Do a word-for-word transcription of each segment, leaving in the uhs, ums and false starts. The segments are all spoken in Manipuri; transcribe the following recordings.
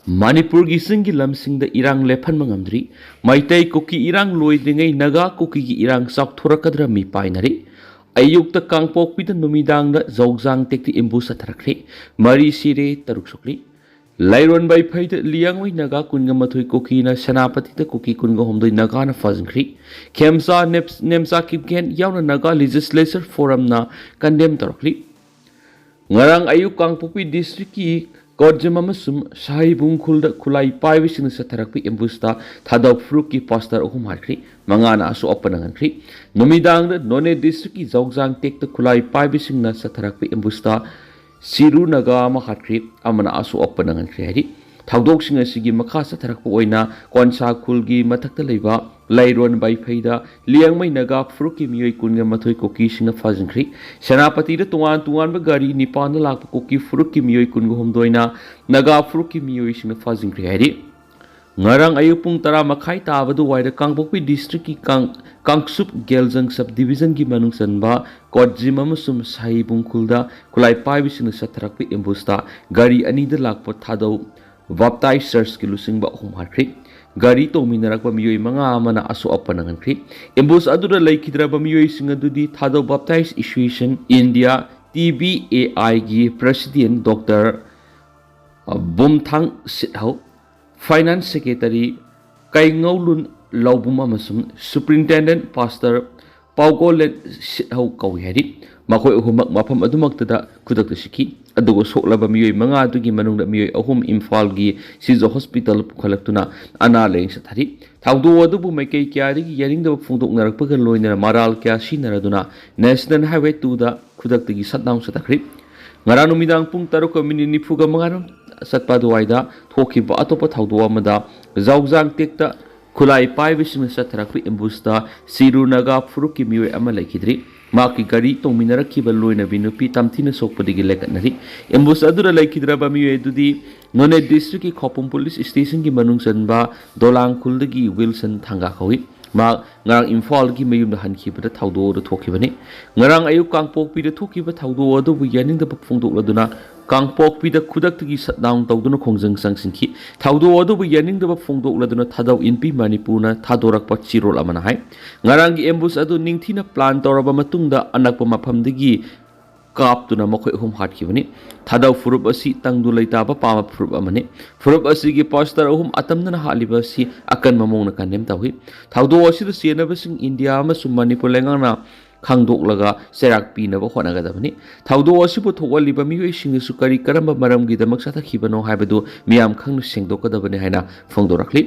ꯃꯅꯤꯄꯨꯔꯒꯤ ꯆꯤꯡꯒꯤ ꯂꯝꯁꯤꯡꯗ ꯏꯔꯥꯡ ꯂꯦꯞꯍꯟꯕ ꯉꯝꯗ꯭ꯔꯤ꯫ ꯃꯩꯇꯩ ꯀꯨꯀꯤ ꯏꯔꯥꯡ ꯂꯣꯏꯗ꯭ꯔꯤꯉꯩ ꯅꯥꯒꯥ ꯀꯨꯀꯤꯒꯤ ꯏꯔꯥꯡ ꯆꯥꯎꯊꯣꯔꯛꯀꯗ꯭ꯔꯥ ꯃꯤꯄꯥꯏꯅꯔꯤ꯫ ꯑꯌꯨꯛꯇ ꯀꯥꯡꯄꯣꯛꯄꯤꯗ, ꯅꯨꯃꯤꯗꯥꯡꯗ ꯖꯧꯖꯥꯡ ꯇꯦꯛꯇ ꯑꯦꯝꯕꯨꯁ ꯆꯠꯊꯔꯛꯈ꯭ꯔꯦ꯫ ꯃꯔꯤ ꯁꯤꯔꯦ, ꯇꯔꯨꯛ ꯁꯣꯛꯂꯤ꯫ ꯂꯩꯔꯣꯟ ꯕꯩꯐꯩꯗ ꯂꯤꯌꯥꯡꯃꯩ ꯅꯥꯒꯥ ꯀꯨꯟꯒ ꯃꯥꯊꯣꯏ ꯀꯨꯀꯤꯅ, ꯁꯦꯅꯥꯄꯇꯤꯗ ꯀꯨꯀꯤ ꯀꯨꯟꯒ ꯍꯨꯝꯗꯣꯏ ꯅꯥꯒꯥꯅ ꯐꯥꯖꯤꯟꯈ꯭ꯔꯤ꯫ ꯈꯦꯝꯆꯥ ꯅꯦꯞ-, ꯅꯦꯝꯆꯥ ꯀꯤꯞꯒꯦꯟ ꯌꯥꯎꯅ ꯅꯥꯒꯥ ꯂꯤꯖꯤꯁꯂꯦꯆꯔ ꯐꯣꯔꯝꯅ ꯀꯟꯗꯦꯝ ꯇꯧꯔꯛꯂꯤ꯫ ꯉꯔꯥꯡ ꯑꯌꯨꯛ ꯀꯥꯡꯄꯣꯛꯄꯤ ꯗꯤꯁꯇ꯭ꯔꯤꯛꯀꯤ ꯀꯣꯠꯖꯤꯝ ꯑꯃꯁꯨꯡ ꯁꯥꯍꯩꯕꯨꯡ ꯈꯨꯜꯗ ꯈꯨꯠꯂꯥꯏ ꯄꯥꯏꯕꯁꯤꯡꯅ ꯆꯠꯊꯔꯛꯄ ꯑꯦꯝꯕꯨꯁꯇ ꯊꯥꯗꯧ ꯐꯨꯔꯨꯞꯀꯤ ꯄꯥꯁꯇꯔ ꯑꯍꯨꯝ ꯍꯥꯠꯈ꯭ꯔꯤ, ꯃꯉꯥꯅ ꯑꯁꯣꯛ ꯑꯄꯟ ꯅꯪꯍꯟꯈ꯭ꯔꯤ꯫ ꯅꯨꯃꯤꯗꯥꯡꯗ ꯅꯣꯅꯦ ꯗꯤꯁꯇ꯭ꯔꯤꯛꯀꯤ ꯖꯧꯖꯥꯡ ꯇꯦꯛꯇ ꯈꯨꯠꯂꯥꯏ ꯄꯥꯏꯕꯁꯤꯡꯅ ꯆꯠꯊꯔꯛꯄ ꯑꯦꯝꯕꯨꯁꯇ ꯁꯤꯔꯨ ꯅꯥꯒꯥ ꯑꯃ ꯍꯥꯠꯈ꯭ꯔꯤ, ꯑꯃꯅ ꯑꯁꯣꯛ ꯑꯄꯟ ꯅꯪꯍꯟꯈ꯭ꯔꯦ ꯍꯥꯏꯔꯤ꯫ ꯊꯧꯗꯣꯛꯁꯤꯡ ꯑꯁꯤꯒꯤ ꯃꯈꯥ ꯆꯠꯊꯔꯛꯄ ꯑꯣꯏꯅ ꯀꯣꯟꯁꯥ ꯈꯨꯜꯒꯤ ꯃꯊꯛꯇ ꯂꯩꯕ ꯂꯩꯔꯣꯟ ꯕꯩꯐꯩꯗ ꯂꯤꯌꯥꯡꯃꯩ ꯅꯥꯒꯥ ꯐꯨꯔꯨꯞꯀꯤ ꯃꯤꯑꯣꯏ ꯀꯨꯟꯒ ꯃꯥꯊꯣꯏ ꯀꯨꯀꯤꯁꯤꯡꯅ ꯐꯥꯖꯤꯟꯈ꯭ꯔꯤ꯫ ꯁꯦꯅꯥꯄꯇꯤꯗ ꯇꯣꯉꯥꯟ ꯇꯣꯉꯥꯟꯕ ꯒꯥꯔꯤ ꯅꯤꯄꯥꯟꯗ ꯂꯥꯛꯄ ꯀꯨꯀꯤ ꯐꯨꯔꯨꯞꯀꯤ ꯃꯤꯑꯣꯏ ꯀꯨꯟꯒ ꯍꯨꯝꯗꯣꯏꯅ ꯅꯥꯒꯥ ꯐꯨꯔꯨꯞꯀꯤ ꯃꯤꯑꯣꯏꯁꯤꯡꯅ ꯐꯥꯖꯤꯟꯈ꯭ꯔꯦ ꯍꯥꯏꯔꯤ꯫ ꯉꯔꯥꯡ ꯑꯌꯨꯛ ꯄꯨꯡ ꯇꯔꯥ ꯃꯈꯥꯏ ꯇꯥꯕ ꯑꯗꯨꯋꯥꯏꯗ ꯀꯥꯡꯄꯣꯛꯄꯤ ꯗꯤꯁꯇ꯭ꯔꯤꯛꯀꯤ ꯀꯥꯡ-, ꯀꯥꯡꯆꯨꯞ ꯒꯦꯜꯖꯪ ꯁꯕ ꯗꯤꯕꯤꯖꯟꯒꯤ ꯃꯅꯨꯡ ꯆꯟꯕ ꯀꯣꯠꯖꯤꯝ ꯑꯃꯁꯨꯡ ꯁꯥꯍꯩꯕꯨꯡ ꯈꯨꯜꯗ ꯈꯨꯠꯂꯥꯏ ꯄꯥꯏꯕꯁꯤꯡꯅ ꯆꯠꯊꯔꯛꯄ ꯑꯦꯝꯕꯨꯁꯇ ꯒꯥꯔꯤ ꯑꯅꯤꯗ ꯂꯥꯛꯄ ꯊꯥꯗꯧ ꯕꯥꯞꯇꯥꯏꯁ ꯆꯔꯆꯀꯤ ꯂꯨꯆꯤꯡꯕ ꯑꯍꯨꯝ ꯍꯥꯠꯈ꯭ꯔꯤ꯫ ꯒꯥꯔꯤ ꯇꯣꯡꯃꯤꯟꯅꯔꯛꯄ ꯃꯤꯑꯣꯏ ꯃꯉꯥ ꯑꯃꯅ ꯑꯁꯣꯛ ꯑꯄꯟ ꯅꯪꯍꯟꯈ꯭ꯔꯤ꯫ ꯑꯦꯝꯕꯨꯁ ꯑꯗꯨꯗ ꯂꯩꯈꯤꯗ꯭ꯔꯕ ꯃꯤꯑꯣꯏꯁꯤꯡ ꯑꯗꯨꯗꯤ Thadou Baptist association India, T B A ꯑꯥꯏꯒꯤ president doctor Bumthang Sithou, finance secretary Kaigoulun Lhouvum ꯑꯃꯁꯨꯡ ꯁꯨꯄ꯭ꯔꯤꯟꯇꯦꯟꯗꯦꯟꯠ ꯄꯥꯁꯇꯔ ꯄꯥꯎꯒꯣꯂꯦꯟ ꯁꯤꯠꯍꯧ ꯀꯧꯏ ꯍꯥꯏꯔꯤ꯫ ꯃꯈꯣꯏ ꯑꯍꯨꯝꯃꯛ ꯃꯐꯝ ꯑꯗꯨꯃꯛꯇꯗ ꯈꯨꯗꯛꯇ ꯁꯤꯈꯤ꯫ ꯑꯗꯨꯒ ꯁꯣꯛꯂꯕ ꯃꯤꯑꯣꯏ ꯃꯉꯥ ꯑꯗꯨꯒꯤ ꯃꯅꯨꯡꯗ ꯃꯤꯑꯣꯏ ꯑꯍꯨꯝ ꯏꯝꯐꯥꯜꯒꯤ ꯁꯤꯖ ꯍꯣꯁꯄꯤꯇꯥꯜ ꯄꯨꯈꯠꯂꯛꯇꯨꯅ ꯑꯅꯥ ꯂꯥꯌꯦꯡ ꯆꯠꯊꯔꯤ꯫ ꯊꯧꯗꯣꯛ ꯑꯗꯨꯕꯨ ꯃꯥꯏꯀꯩ ꯀꯌꯥꯗꯒꯤ ꯌꯥꯅꯤꯡꯗꯕ ꯐꯣꯡꯗꯣꯛꯅꯔꯛꯄꯒ ꯂꯣꯏꯅꯅ ꯃꯔꯥꯜ ꯀꯌꯥ ꯁꯤꯖꯤꯟꯅꯔꯗꯨꯅ ꯅꯦꯁꯅꯦꯜ ꯍꯥꯏꯋꯦ ꯇꯨꯗ ꯈꯨꯗꯛꯇꯒꯤ ꯁꯠ ꯗꯥꯎꯟ ꯆꯠꯊꯈ꯭ꯔꯤ꯫ ꯉꯔꯥꯡ ꯅꯨꯃꯤꯗꯥꯡ ꯄꯨꯡ ꯇꯔꯨꯛꯀ ꯃꯤꯅꯤꯠ ꯅꯤꯐꯨꯒ ꯃꯉꯥꯔꯣꯝ ꯆꯠꯄ ꯑꯗꯨꯋꯥꯏꯗ ꯊꯣꯛꯈꯤꯕ ꯑꯇꯣꯞꯄ ꯊꯧꯗꯣꯛ ꯑꯃꯗ ꯖꯥꯎꯖꯥꯡ ꯇꯦꯛꯇ ꯈꯨꯠꯂꯥꯏ ꯄꯥꯏꯕꯁꯤꯡꯅ ꯆꯠꯊꯔꯛꯄ ꯑꯦꯝꯕꯨꯁꯇ ꯁꯤꯔꯨ ꯅꯥꯒꯥ ꯐꯨꯔꯨꯞꯀꯤ ꯃꯤꯑꯣꯏ ꯑꯃ ꯂꯩꯈꯤꯗ꯭ꯔꯤ꯫ ꯃꯍꯥꯛꯀꯤ ꯒꯥꯔꯤ ꯇꯣꯡꯃꯤꯟꯅꯔꯛꯈꯤꯕ ꯂꯣꯏꯅꯕꯤ ꯅꯨꯄꯤ ꯇꯝꯊꯤꯅ ꯁꯣꯛꯄꯗꯒꯤ ꯂꯦꯡꯈꯠꯅꯔꯤ꯫ ꯑꯦꯝꯕꯨꯁ ꯑꯗꯨꯗ ꯂꯩꯈꯤꯗ꯭ꯔꯕ ꯃꯤꯑꯣꯏ ꯑꯗꯨꯗꯤ ꯅꯣꯅꯦ ꯗꯤꯁꯇ꯭ꯔꯤꯛꯀꯤ ꯈꯧꯄꯨꯝ ꯄꯨꯂꯤꯁ ꯁ꯭ꯇꯦꯁꯟꯒꯤ ꯃꯅꯨꯡ ꯆꯟꯕ ꯗꯣꯂꯥꯡ ꯈꯨꯜꯗꯒꯤ ꯋꯤꯜꯁꯟ ꯊꯥꯡꯒꯥ ꯀꯧꯏ꯫ ꯃꯍꯥꯛ ꯉꯔꯥꯡ ꯏꯝꯐꯥꯜꯒꯤ ꯃꯌꯨꯝꯗ ꯍꯟꯈꯤꯕꯗ ꯊꯧꯗꯣꯛ ꯑꯗꯨ ꯊꯣꯛꯈꯤꯕꯅꯤ꯫ ꯉꯔꯥꯡ ꯑꯌꯨꯛ ꯀꯥꯡꯄꯣꯛꯄꯤꯗ ꯊꯣꯛꯈꯤꯕ ꯊꯧꯗꯣꯛ ꯑꯗꯨꯕꯨ ꯌꯥꯅꯤꯡꯗꯕ ꯐꯣꯡꯗꯣꯛꯂꯗꯨꯅ ꯀꯥꯡꯄꯣꯛꯄꯤꯗ ꯈꯨꯗꯛꯇꯒꯤ ꯁꯠ ꯗꯥꯎꯟ ꯇꯧꯗꯨꯅ ꯈꯣꯡꯖꯪ ꯆꯪꯁꯤꯟꯈꯤ꯫ ꯊꯧꯗꯣꯛ ꯑꯗꯨꯕꯨ ꯌꯥꯅꯤꯡꯗꯕ ꯐꯣꯡꯗꯣꯛꯂꯗꯨꯅ ꯊꯥꯗꯧ ꯏꯟꯄꯤ ꯃꯅꯤꯄꯨꯔꯅ ꯊꯥꯗꯣꯔꯛꯄ ꯆꯦꯔꯣꯜ ꯑꯃꯅ ꯍꯥꯏ, ꯉꯔꯥꯡꯒꯤ ꯑꯦꯝꯕꯨꯁ ꯑꯗꯨ ꯅꯤꯡꯊꯤꯅ ꯄ꯭ꯂꯥꯟ ꯇꯧꯔꯕ ꯃꯇꯨꯡꯗ ꯑꯅꯛꯄ ꯃꯐꯝꯗꯒꯤ ꯀꯥꯞꯇꯨꯅ ꯃꯈꯣꯏ ꯑꯍꯨꯝ ꯍꯥꯠꯈꯤꯕꯅꯤ꯫ ꯊꯥꯗꯧ ꯐꯨꯔꯨꯞ ꯑꯁꯤ ꯇꯪꯗꯨ ꯂꯩꯇꯥꯕ ꯄꯥꯝꯕ ꯐꯨꯔꯨꯞ ꯑꯃꯅꯤ꯫ ꯐꯨꯔꯨꯞ ꯑꯁꯤꯒꯤ ꯄꯥꯁꯇꯔ ꯑꯍꯨꯝ ꯑꯇꯝꯅꯅ ꯍꯥꯠꯂꯤꯕ ꯑꯁꯤ ꯑꯀꯟꯕ ꯃꯑꯣꯡꯗ ꯀꯟꯗꯦꯝ ꯇꯧꯏ꯫ ꯊꯧꯗꯣꯛ ꯑꯁꯤꯗ ꯆꯦꯟꯅꯕꯁꯤꯡ ꯏꯟꯗꯤꯌꯥ ꯑꯃꯁꯨꯡ ꯃꯅꯤꯄꯨꯔ ꯂꯩꯉꯥꯛꯅ ꯈꯪꯗꯣꯛꯂꯒ ꯆꯩꯔꯥꯛ ꯄꯤꯅꯕ ꯍꯣꯠꯅꯒꯗꯕꯅꯤ꯫ ꯊꯧꯗꯣꯛ ꯑꯁꯤꯕꯨ ꯊꯣꯛꯍꯜꯂꯤꯕ ꯃꯤꯑꯣꯏꯁꯤꯡ ꯑꯁꯨ ꯀꯔꯤ ꯀꯔꯝꯕ ꯃꯔꯝꯒꯤꯗꯃꯛ ꯆꯠꯊꯈꯤꯕꯅꯣ ꯍꯥꯏꯕꯗꯨ ꯃꯤꯌꯥꯝ ꯈꯪꯅ ꯁꯦꯡꯗꯣꯛꯀꯗꯕꯅꯤ ꯍꯥꯏꯅ ꯐꯣꯡꯗꯣꯔꯛꯂꯤ꯫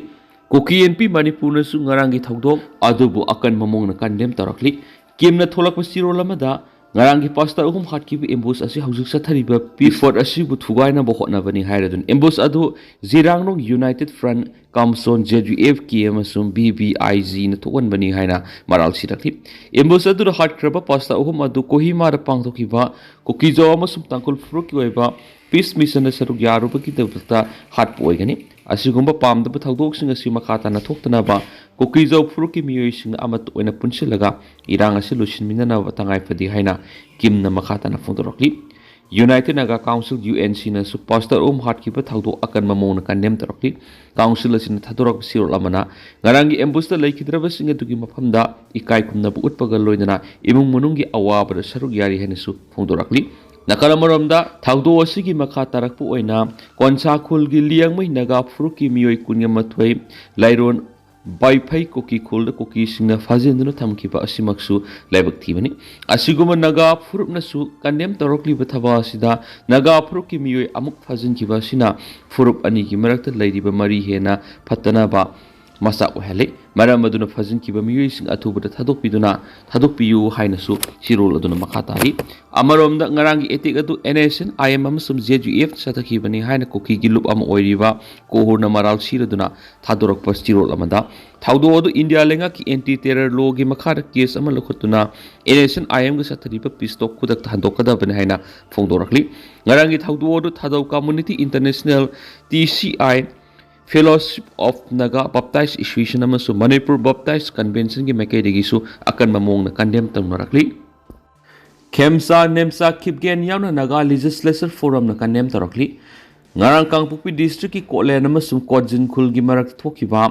ꯀꯨꯀꯤ ꯑꯦꯟꯄꯤ ꯃꯅꯤꯄꯨꯔꯅꯁꯨ ꯉꯔꯥꯡꯒꯤ ꯊꯧꯗꯣꯛ ꯑꯗꯨꯕꯨ ꯑꯀꯟꯕ ꯃꯑꯣꯡꯗ ꯀꯟꯗꯦꯝ ꯇꯧꯔꯛꯂꯤ꯫ ꯀꯤꯝꯅ ꯊꯣꯛꯂꯛꯄ ꯆꯤꯔꯣꯜ ꯑꯃꯗ, ꯉꯔꯥꯡꯒꯤ ꯄꯥꯁꯇꯔ ꯑꯍꯨꯝ ꯍꯥꯠꯈꯤꯕ ꯑꯦꯝꯕꯨꯁ ꯑꯁꯤ ꯍꯧꯖꯤꯛ ꯆꯠꯊꯔꯤꯕ ꯄꯤꯐꯣꯔꯠ ꯑꯁꯤꯕꯨ ꯊꯨꯒꯥꯏꯅꯕ ꯍꯣꯠꯅꯕꯅꯤ ꯍꯥꯏꯔꯗꯨꯅ ꯑꯦꯝꯕꯨꯁ ꯑꯗꯨ Zeliangrong united front Kamson, Z U F K ꯑꯃꯁꯨꯡ ꯚꯤ ꯚꯤ ꯑꯥꯏ ꯖꯤꯅ ꯊꯣꯛꯍꯟꯕꯅꯤ ꯍꯥꯏꯅ ꯃꯔꯥꯜ ꯁꯤꯔꯛꯂꯤ꯫ ꯑꯦꯝꯕꯨꯁ ꯑꯗꯨꯗ ꯍꯥꯠꯈ꯭ꯔꯕ ꯄꯥꯁꯇꯔ ꯑꯍꯨꯝ ꯑꯗꯨ ꯀꯣꯍꯤꯃꯥꯗ ꯄꯥꯡꯊꯣꯛꯈꯤꯕ ꯀꯨꯀꯤꯖꯥꯎ ꯑꯃꯁꯨꯡ ꯇꯥꯡꯈꯨꯜ ꯐꯨꯔꯨꯞꯀꯤ ꯑꯣꯏꯕ ꯄꯤꯁ ꯃꯤꯁꯟꯗ ꯁꯔꯨꯛ ꯌꯥꯔꯨꯕꯒꯤꯗꯃꯛꯇ ꯍꯥꯠꯄ ꯑꯣꯏꯒꯅꯤ꯫ ꯑꯁꯤꯒꯨꯝꯕ ꯄꯥꯝꯗꯕ ꯊꯧꯗꯣꯛꯁꯤꯡ ꯑꯁꯤ ꯃꯈꯥ ꯇꯥꯅ ꯊꯣꯛꯇꯅꯕ ꯀꯨꯀꯤꯖꯥꯎ ꯐꯨꯔꯨꯞꯀꯤ ꯃꯤꯑꯣꯏꯁꯤꯡ ꯑꯃꯠꯇ ꯑꯣꯏꯅ ꯄꯨꯟꯁꯤꯜꯂꯒ ꯏꯔꯥꯡ ꯑꯁꯤ ꯂꯣꯏꯁꯤꯟꯃꯤꯟꯅꯅꯕ ꯇꯉꯥꯏ ꯐꯗꯦ ꯍꯥꯏꯅ ꯀꯤꯝꯅ ꯃꯈꯥ ꯇꯥꯅ ꯐꯣꯡꯗꯣꯔꯛꯂꯤ꯫ United Naga council, U N ꯁꯤꯅꯁꯨ ꯄꯥꯁꯇꯔ ꯑꯍꯨꯝ ꯍꯥꯠꯈꯤꯕ ꯊꯧꯗꯣꯛ ꯑꯀꯟꯕ ꯃꯑꯣꯡꯗ ꯀꯟꯗꯦꯝ ꯇꯧꯔꯛꯂꯤ꯫ ꯀꯥꯎꯟꯁꯤꯜ ꯑꯁꯤꯅ ꯊꯥꯗꯣꯔꯛꯄ ꯆꯦꯔꯣꯜ ꯑꯃꯅ, ꯉꯔꯥꯡꯒꯤ ꯑꯦꯝꯕꯨꯁꯇ ꯂꯩꯈꯤꯗ꯭ꯔꯕꯁꯤꯡ ꯑꯗꯨꯒꯤ ꯃꯐꯝꯗ ꯏꯀꯥꯏ ꯈꯨꯝꯅꯕ ꯎꯠꯄꯒ ꯂꯣꯏꯅꯅ ꯏꯃꯨꯡ ꯃꯅꯨꯡꯒꯤ ꯑꯋꯥꯕꯗ ꯁꯔꯨꯛ ꯌꯥꯔꯤ ꯍꯥꯏꯅꯁꯨ ꯐꯣꯡꯗꯣꯔꯛꯂꯤ꯫ ꯅꯥꯀꯜ ꯑꯃꯔꯣꯝꯗ, ꯊꯧꯗꯣꯛ ꯑꯁꯤꯒꯤ ꯃꯈꯥ ꯇꯥꯔꯛꯄ ꯑꯣꯏꯅ ꯀꯣꯟꯁꯥ ꯈꯨꯜꯒꯤ ꯂꯤꯌꯥꯡꯃꯩ ꯅꯥꯒꯥ ꯐꯨꯔꯨꯞꯀꯤ ꯃꯤꯑꯣꯏ ꯀꯨꯟꯒ ꯃꯥꯊꯣꯏ ꯂꯥꯏꯔꯣꯟ ꯕꯥꯏꯐꯩ ꯀꯨꯀꯤ ꯈꯨꯜꯗ ꯀꯨꯀꯤꯁꯤꯡꯅ ꯐꯥꯖꯤꯟꯗꯨꯅ ꯊꯝꯈꯤꯕ ꯑꯁꯤꯃꯛꯁꯨ ꯂꯥꯏꯕꯛ ꯊꯤꯕꯅꯤ꯫ ꯑꯁꯤꯒꯨꯝꯕ ꯅꯥꯒꯥ ꯐꯨꯔꯨꯞꯅꯁꯨ ꯀꯟꯗꯦꯝ ꯇꯧꯔꯛꯂꯤꯕ ꯊꯕꯛ ꯑꯁꯤꯗ ꯅꯥꯒꯥ ꯐꯨꯔꯨꯞꯀꯤ ꯃꯤꯑꯣꯏ ꯑꯃꯨꯛ ꯐꯥꯖꯤꯟꯈꯤꯕ ꯑꯁꯤꯅ ꯐꯨꯔꯨꯞ ꯑꯅꯤꯒꯤ ꯃꯔꯛꯇ ꯂꯩꯔꯤꯕ ꯃꯔꯤ ꯍꯦꯟꯅ ꯐꯠꯇꯅꯕ ꯃꯆꯥꯛ ꯑꯣꯏꯍꯜꯂꯤ꯫ ꯃꯔꯝ ꯑꯗꯨꯅ ꯐꯥꯖꯤꯟꯈꯤꯕ ꯃꯤꯑꯣꯏꯁꯤꯡ ꯑꯊꯨꯕꯗ ꯊꯥꯗꯣꯛꯄꯤꯗꯨꯅ, ꯊꯥꯗꯣꯛꯄꯤꯌꯨ ꯍꯥꯏꯅꯁꯨ ꯆꯦꯔꯣꯜ ꯑꯗꯨꯅ ꯃꯈꯥ ꯇꯥꯔꯤ꯫ ꯑꯃꯔꯣꯝꯗ, ꯉꯔꯥꯡꯒꯤ ꯑꯦꯇꯦꯛ ꯑꯗꯨ N S N I M ꯑꯃꯁꯨꯡ ꯖꯦ ꯌꯨ ꯑꯦꯐ ꯆꯠꯊꯈꯤꯕꯅꯤ ꯍꯥꯏꯅ ꯀꯨꯀꯤꯒꯤ ꯂꯨꯞ ꯑꯃ ꯑꯣꯏꯔꯤꯕ ꯀꯣꯍꯨꯔꯅ ꯃꯔꯥꯜ ꯁꯤꯔꯗꯨꯅ ꯊꯥꯗꯣꯔꯛꯄ ꯆꯦꯔꯣꯜ ꯑꯃꯗ, ꯊꯧꯗꯣꯛ ꯑꯗꯨ ꯏꯟꯗꯤꯌꯥ ꯂꯩꯉꯥꯛꯀꯤ ꯑꯦꯟꯇꯤ ꯇꯦꯔꯔ ꯂꯣꯒꯤ ꯃꯈꯥꯗ ꯀꯦꯁ ꯑꯃ ꯂꯧꯈꯠꯇꯨꯅ ꯑꯦꯟ ꯑꯦꯁ ꯑꯦꯟ ꯑꯥꯏ ꯑꯦꯝꯒ ꯆꯠꯊꯔꯤꯕ ꯄꯤꯁ ꯇꯣꯛ ꯈꯨꯗꯛꯇ ꯍꯟꯗꯣꯛꯀꯗꯕꯅꯤ ꯍꯥꯏꯅ ꯐꯣꯡꯗꯣꯔꯛꯂꯤ꯫ ꯉꯔꯥꯡꯒꯤ ꯊꯧꯗꯣꯛ ꯑꯗꯨ ꯊꯥꯗꯧ community international, T C I, fellowship of Naga Baptist association ꯑꯃꯁꯨꯡ ꯃꯅꯤꯄꯨꯔ ꯕꯞꯇꯥꯏꯁ ꯀꯟꯚꯦꯟꯁꯟꯒꯤ ꯃꯥꯏꯀꯩꯗꯒꯤꯁꯨ ꯑꯀꯟꯕ ꯃꯑꯣꯡꯗ ꯀꯟꯗꯦꯝ ꯇꯧꯅꯔꯛꯂꯤ꯫ ꯈꯦꯝꯆꯥ ꯅꯦꯝꯆꯥ ꯈꯤꯞꯒꯦꯟ ꯌꯥꯎꯅ ꯅꯥꯒꯥ ꯂꯦꯖꯤꯁꯂꯦꯆꯔ ꯐꯣꯔꯝꯅ ꯀꯟꯗꯦꯝ ꯇꯧꯔꯛꯂꯤ꯫ ꯉꯔꯥꯡ ꯀꯥꯡꯄꯣꯛꯄꯤ ꯗꯤꯁꯇ꯭ꯔꯤꯛꯀꯤ ꯀꯣꯠꯂꯦꯟ ꯑꯃꯁꯨꯡ ꯀꯣꯠꯖꯤꯟ ꯈꯨꯜꯒꯤ ꯃꯔꯛꯇ ꯊꯣꯛꯈꯤꯕ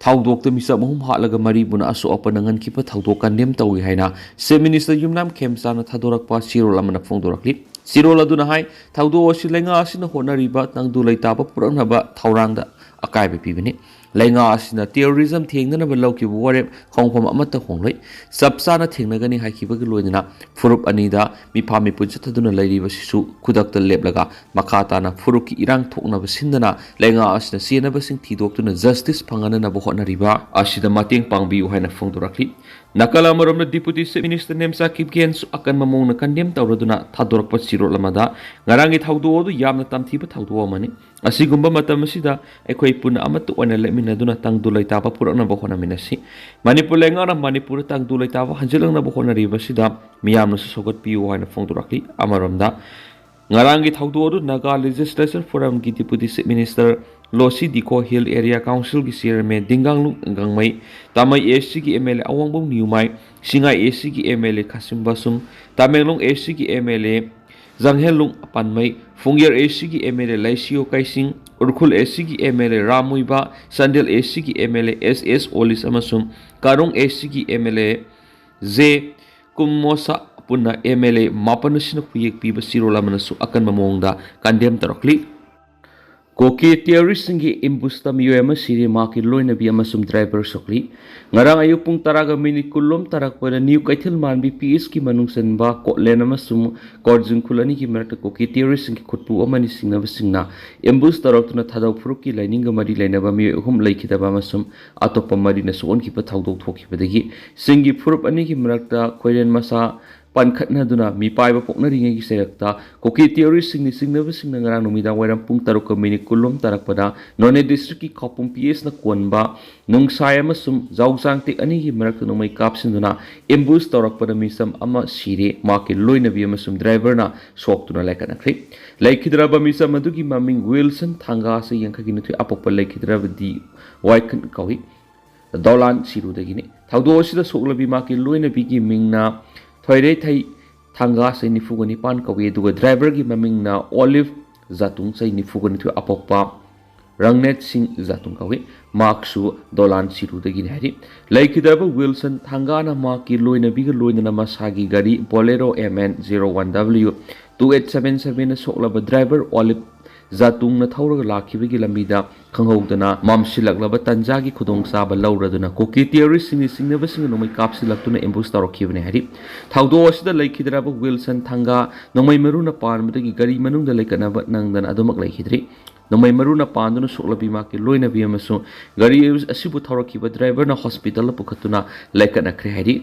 ꯊꯧꯗꯣꯛꯇ ꯃꯤꯆꯝ ꯑꯍꯨꯝ ꯍꯥꯠꯂꯒ ꯃꯔꯤꯕꯨꯅ ꯑꯁꯣꯛ ꯑꯄꯟ ꯅꯪꯍꯟꯈꯤꯕ ꯊꯧꯗꯣꯛ ꯀꯟꯗꯦꯝ ꯇꯧꯏ ꯍꯥꯏꯅ ꯆꯤꯐ ꯃꯤꯅꯤꯁꯇꯔ ꯌꯨꯝꯅꯥꯝ ꯈꯦꯝꯆꯥꯅ ꯊꯥꯗꯣꯔꯛꯄ ꯆꯦꯔꯣꯜ ꯑꯃꯅ ꯐꯣꯡꯗꯣꯔꯛꯂꯤ꯫ ꯆꯦꯔꯣꯜ ꯑꯗꯨꯅ ꯍꯥꯏ, ꯊꯧꯗꯣꯛ ꯑꯁꯤ ꯂꯩꯉꯥꯛ ꯑꯁꯤꯅ ꯍꯣꯠꯅꯔꯤꯕ ꯇꯪꯗꯨ ꯂꯩꯇꯥꯕ ꯄꯨꯔꯛꯅꯕ ꯊꯧꯔꯥꯡꯗ ꯑꯀꯥꯏꯕ ꯄꯤꯕꯅꯤ꯫ ꯂꯩꯉꯥꯛ ꯑꯁꯤꯅ ꯇꯦꯔꯣꯔꯤꯖꯝ ꯊꯦꯡꯅꯅꯕ ꯂꯧꯈꯤꯕ ꯋꯥꯔꯦꯞ ꯈꯣꯡꯐꯝ ꯑꯃꯠꯇ ꯍꯣꯡꯂꯣꯏ꯫ ꯆꯞ ꯆꯥꯅ ꯊꯦꯡꯅꯒꯅꯤ ꯍꯥꯏꯈꯤꯕꯒ ꯂꯣꯏꯅꯅ ꯐꯨꯔꯨꯞ ꯑꯅꯤꯗ ꯃꯤꯐꯥ ꯃꯤꯄꯨꯟ ꯆꯠꯊꯗꯨꯅ ꯂꯩꯔꯤꯕꯁꯤꯁꯨ ꯈꯨꯗꯛꯇ ꯂꯦꯞꯂꯒ ꯃꯈꯥ ꯇꯥꯅ ꯐꯨꯔꯨꯞꯀꯤ ꯏꯔꯥꯡ ꯊꯣꯛꯅꯕ ꯁꯤꯟꯗꯅ ꯂꯩꯉꯥꯛ ꯑꯁꯤꯅ ꯆꯦꯟꯅꯕꯁꯤꯡ ꯊꯤꯗꯣꯛꯇꯨꯅ ꯖꯁꯇꯤꯁ ꯐꯪꯍꯟꯅꯅꯕ ꯍꯣꯠꯅꯔꯤꯕ ꯑꯁꯤꯗ ꯃꯇꯦꯡ ꯄꯥꯡꯕꯤꯌꯨ ꯍꯥꯏꯅ ꯐꯣꯡꯗꯣꯔꯛꯂꯤ꯫ ꯅꯥꯀꯜ ꯑꯃꯔꯣꯝꯗ ꯗꯤꯄꯨꯇꯤ ꯆꯤꯐ ꯃꯤꯅꯤꯁꯇꯔ ꯅꯦꯝꯆꯥ ꯀꯤꯞꯒꯦꯟꯁꯨ ꯑꯀꯟꯕ ꯃꯑꯣꯡꯗ ꯀꯟꯗꯦꯝ ꯇꯧꯔꯗꯨꯅ ꯊꯥꯗꯣꯔꯛꯄ ꯆꯦꯔꯣꯜ ꯑꯃꯗ ꯉꯔꯥꯡꯒꯤ ꯊꯧꯗꯣꯛ ꯑꯗꯨ ꯌꯥꯝꯅ ꯇꯝꯊꯤꯕ ꯊꯧꯗꯣꯛ ꯑꯃꯅꯤ꯫ ꯑꯁꯤꯒꯨꯝꯕ ꯃꯇꯝ ꯑꯁꯤꯗ ꯑꯩꯈꯣꯏ ꯄꯨꯟꯅ ꯑꯃꯠꯇ ꯑꯣꯏꯅ ꯂꯦꯞꯃꯤꯟꯅꯗꯨꯅ ꯇꯪꯗꯨ ꯂꯩꯇꯥꯕ ꯄꯨꯔꯛꯅꯕ ꯍꯣꯠꯅꯃꯤꯟꯅꯁꯤ꯫ ꯃꯅꯤꯄꯨꯔ ꯂꯩꯉꯥꯛꯅ ꯃꯅꯤꯄꯨꯔꯗ ꯇꯪꯗꯨ ꯂꯩꯇꯥꯕ ꯍꯟꯖꯤꯜꯂꯛꯅꯕ ꯍꯣꯠꯅꯔꯤꯕꯁꯤꯗ ꯃꯤꯌꯥꯝꯅꯁꯨ ꯁꯧꯒꯠꯄꯤꯌꯨ ꯍꯥꯏꯅ ꯐꯣꯡꯗꯣꯔꯛꯂꯤ꯫ ꯑꯃꯔꯣꯝꯗ ꯉꯔꯥꯡꯒꯤ ꯊꯧꯗꯣꯛ ꯑꯗꯨ ꯅꯥꯒꯥ ꯂꯦꯖꯤꯁꯂꯦꯆꯔ ꯐꯣꯔꯝꯒꯤ deputy chief minister Losi Dikho, hill area ꯀꯥꯎꯟꯁꯤꯜꯒꯤ ꯆꯤꯌꯔꯃꯦꯟ ꯗꯤꯡꯒꯥꯡꯂꯨꯡ ꯒꯥꯡꯃꯩ, ꯇꯥꯃꯩ ꯑꯦꯁ ꯁꯤꯒꯤ M L A Awangbam Newmai, Chingai A ꯁꯤꯒꯤ M L A Khashim Vashum, Tamenglong A ꯁꯤꯒꯤ M L A Janghemlung Panmei, Phungyar A ꯁꯤꯒꯤ M L A Leishiyo Keishing, Ukhrul A ꯁꯤꯒꯤ M L A Ram Muivah, Chandel A ꯁꯤꯒꯤ ꯑꯦꯝ ꯑꯦꯜ ꯑꯦ ꯑꯦꯁ ꯑꯦꯁ ꯑꯣꯂꯤꯁ ꯑꯃꯁꯨꯡ ꯀꯥꯔꯣꯡ ꯑꯦꯁ ꯁꯤꯒꯤ ꯑꯦꯝ ꯑꯦꯜ ꯑꯦ ꯖꯦ ꯀꯨꯝꯃꯣꯁꯥ ꯄꯨꯟꯅ ꯑꯦꯝ ꯑꯦꯜ ꯑꯦ ꯃꯥꯄꯟ ꯑꯁꯤꯅ ꯈꯨꯌꯦꯛ ꯄꯤꯕ ꯆꯦꯔꯣꯜ ꯑꯃꯅꯁꯨ ꯑꯀꯟꯕ ꯃꯑꯣꯡꯗ ꯀꯟꯗꯦꯝ ꯇꯧꯔꯛꯂꯤ꯫ ꯀꯨꯀꯤ ꯇꯦꯔꯣꯔꯤꯁꯁꯤꯡꯒꯤ ꯑꯦꯝꯕꯨꯁꯇ ꯃꯤꯑꯣꯏ ꯑꯃ ꯁꯤꯔꯦ, ꯃꯍꯥꯛꯀꯤ ꯂꯣꯏꯅꯕꯤ ꯑꯃꯁꯨꯡ ꯗ꯭ꯔꯥꯏꯚꯔ ꯁꯣꯛꯂꯤ꯫ ꯉꯔꯥꯡ ꯑꯌꯨꯛ ꯄꯨꯡ ꯇꯔꯥꯒ ꯃꯤꯅꯤꯠ ꯀꯨꯟꯂꯣꯝ ꯇꯥꯔꯛꯄꯗ ꯅ꯭ꯌꯨ ꯀꯩꯊꯦꯜ ꯃꯥꯟꯕꯤ ꯄꯤ ꯑꯦꯁꯀꯤ ꯃꯅꯨꯡ ꯆꯟꯕ ꯀꯣꯠꯂꯦꯟ ꯑꯃꯁꯨꯡ ꯀꯣꯔꯖꯤꯡ ꯈꯨꯜ ꯑꯅꯤꯒꯤ ꯃꯔꯛꯇ ꯀꯨꯀꯤ ꯇꯦꯔꯣꯔꯤꯁꯁꯤꯡꯒꯤ ꯈꯨꯠꯄꯨ ꯑꯃꯅꯤ ꯁꯤꯡꯅꯕꯁꯤꯡꯅ ꯑꯦꯝꯕꯨꯁ ꯇꯧꯔꯛꯇꯨꯅ ꯊꯥꯗꯧ ꯐꯨꯔꯨꯞꯀꯤ ꯂꯥꯏꯅꯤꯡꯒ ꯃꯔꯤ ꯂꯩꯅꯕ ꯃꯤꯑꯣꯏ ꯑꯍꯨꯝ ꯂꯩꯈꯤꯗꯕ ꯑꯃꯁꯨꯡ ꯑꯇꯣꯞꯄ ꯃꯔꯤꯅ ꯁꯣꯛꯍꯟꯈꯤꯕ ꯊꯧꯗꯣꯛ ꯊꯣꯛꯈꯤꯕꯗꯒꯤ ꯆꯤꯡꯒꯤ ꯐꯨꯔꯨꯞ ꯑꯅꯤꯒꯤ ꯃꯔꯛꯇ ꯈꯣꯏꯔꯦꯟ ꯃꯁꯥ ꯄꯥꯟꯈꯠꯅꯗꯨꯅ ꯃꯤꯄꯥꯏꯕ ꯄꯣꯛꯅꯔꯤꯉꯩꯒꯤ ꯆꯩꯔꯛꯇ ꯀꯨꯀꯤ ꯇꯦꯔꯣꯔꯤꯁꯁꯤꯡꯅ ꯁꯤꯡꯅꯕꯁꯤꯡꯅ ꯉꯔꯥꯡ ꯅꯨꯃꯤꯗꯥꯡ ꯋꯥꯏꯔꯝ ꯄꯨꯡ ꯇꯔꯨꯛꯀ ꯃꯤꯅꯤꯠ ꯀꯨꯟꯂꯣꯝ ꯇꯥꯔꯛꯄꯗ ꯅꯣꯅꯦ ꯗꯤꯁꯇ꯭ꯔꯤꯛꯀꯤ ꯈꯥꯎꯄꯨꯝ ꯄꯤ ꯑꯦꯁꯅ ꯀꯣꯟꯕ ꯅꯨꯡꯁꯥꯏ ꯑꯃꯁꯨꯡ ꯖꯥꯎꯖꯥꯡꯇꯦꯛ ꯑꯅꯤꯒꯤ ꯃꯔꯛꯇ ꯅꯣꯡꯃꯩ ꯀꯥꯞꯁꯤꯟꯗꯨꯅ ꯑꯦꯝꯕꯨꯁ ꯇꯧꯔꯛꯄꯗ ꯃꯤꯆꯝ ꯑꯃ ꯁꯤꯔꯦ, ꯃꯍꯥꯛꯀꯤ ꯂꯣꯏꯅꯕꯤ ꯑꯃꯁꯨꯡ ꯗ꯭ꯔꯥꯏꯚꯔꯅ ꯁꯣꯛꯇꯨꯅ ꯂꯥꯏꯀꯠꯅꯈ꯭ꯔꯦ꯫ ꯂꯩꯈꯤꯗ꯭ꯔꯕ ꯃꯤꯆꯝ ꯑꯗꯨꯒꯤ ꯃꯃꯤꯡ ꯋꯤꯜꯁꯟ ꯊꯥꯡꯒꯥ, ꯆꯍꯤ ꯌꯥꯡꯈꯩꯒꯤ ꯅꯤꯊꯣꯏ, ꯑꯄꯣꯛꯄ ꯂꯩꯈꯤꯗ꯭ꯔꯕꯗꯤ ꯋꯥꯏꯈꯟ ꯀꯧꯏ꯫ ꯗꯣꯂꯥꯟ ꯁꯤꯔꯨꯗꯒꯤꯅꯤ꯫ ꯊꯧꯗꯣꯛ ꯑꯁꯤꯗ ꯁꯣꯛꯂꯕꯤ ꯃꯍꯥꯛꯀꯤ ꯂꯣꯏꯅꯕꯤꯒꯤ ꯃꯤꯡꯅ ꯊꯣꯏꯔꯦꯊꯩ ꯊꯥꯡꯒꯥ, ꯆꯍꯤ ꯅꯤꯐꯨꯒ ꯅꯤꯄꯥꯟ ꯀꯧꯏ, ꯑꯗꯨꯒ ꯗ꯭ꯔꯥꯏꯚꯔꯒꯤ ꯃꯃꯤꯡꯅ ꯑꯣꯂꯤꯚ ꯖꯥꯇꯨꯡ, ꯆꯍꯤ ꯅꯤꯐꯨꯒ ꯅꯤꯊꯣꯏ, ꯑꯄꯣꯛꯄ ꯔꯪꯅꯦꯠ ꯁꯤꯡ ꯖꯥꯇꯨꯡ ꯀꯧꯏ꯫ ꯃꯍꯥꯛꯁꯨ ꯗꯣꯂꯥꯟ ꯁꯤꯔꯨꯗꯒꯤꯅꯤ ꯍꯥꯏꯔꯤ꯫ ꯂꯩꯈꯤꯗ꯭ꯔꯕ ꯋꯤꯜꯁꯟ ꯊꯥꯡꯒꯥꯅ ꯃꯍꯥꯛꯀꯤ ꯂꯣꯏꯅꯕꯤꯒ ꯂꯣꯏꯅꯅ ꯃꯁꯥꯒꯤ ꯒꯥꯔꯤ Bolero M N zero one W two eight seven seven ꯁꯣꯛꯂꯕ ꯗ꯭ꯔꯥꯏꯚꯔ ꯑꯣꯂꯤꯚ ꯖꯥꯇꯨꯡꯅ ꯊꯧꯔꯒ ꯂꯥꯛꯈꯤꯕꯒꯤ ꯂꯝꯕꯤꯗ ꯈꯪꯍꯧꯗꯅ ꯃꯝꯁꯤꯜꯂꯛꯂꯕ ꯇꯟꯖꯥꯒꯤ ꯈꯨꯗꯣꯡꯆꯥꯕ ꯂꯧꯔꯗꯨꯅ ꯀꯨꯀꯤ ꯇꯦꯔꯣꯔꯤꯁꯁꯤꯡꯒꯤ ꯆꯤꯡꯅꯕꯁꯤꯡꯅ ꯅꯣꯡꯃꯩ ꯀꯥꯞꯁꯤꯜꯂꯛꯇꯨꯅ ꯑꯦꯝꯕꯨꯁ ꯇꯧꯔꯛꯈꯤꯕꯅꯤ ꯍꯥꯏꯔꯤ꯫ ꯊꯧꯗꯣꯛ ꯑꯁꯤꯗ ꯂꯩꯈꯤꯗ꯭ꯔꯕ ꯋꯤꯜꯁꯟ ꯊꯥꯡꯒꯥ ꯅꯣꯡꯃꯩ ꯃꯔꯨꯅ ꯄꯥꯟꯕꯗꯒꯤ ꯒꯥꯔꯤ ꯃꯅꯨꯡꯗ ꯂꯩꯈꯠꯅꯕ ꯅꯪꯗꯅ ꯑꯗꯨꯃꯛ ꯂꯩꯈꯤꯗ꯭ꯔꯤ꯫ ꯅꯣꯡꯃꯩ ꯃꯔꯨꯅ ꯄꯥꯟꯗꯨꯅ ꯁꯣꯛꯂꯕꯤ ꯃꯍꯥꯛꯀꯤ ꯂꯣꯏꯅꯕꯤ ꯑꯃꯁꯨꯡ ꯒꯥꯔꯤ ꯑꯁꯤꯕꯨ ꯊꯧꯔꯛꯈꯤꯕ ꯗ꯭ꯔꯥꯏꯚꯔꯅ ꯍꯣꯁꯄꯤꯇꯥꯜꯗ ꯄꯨꯈꯠꯇꯨꯅ ꯂꯩꯈꯠꯅꯈ꯭ꯔꯦ ꯍꯥꯏꯔꯤ꯫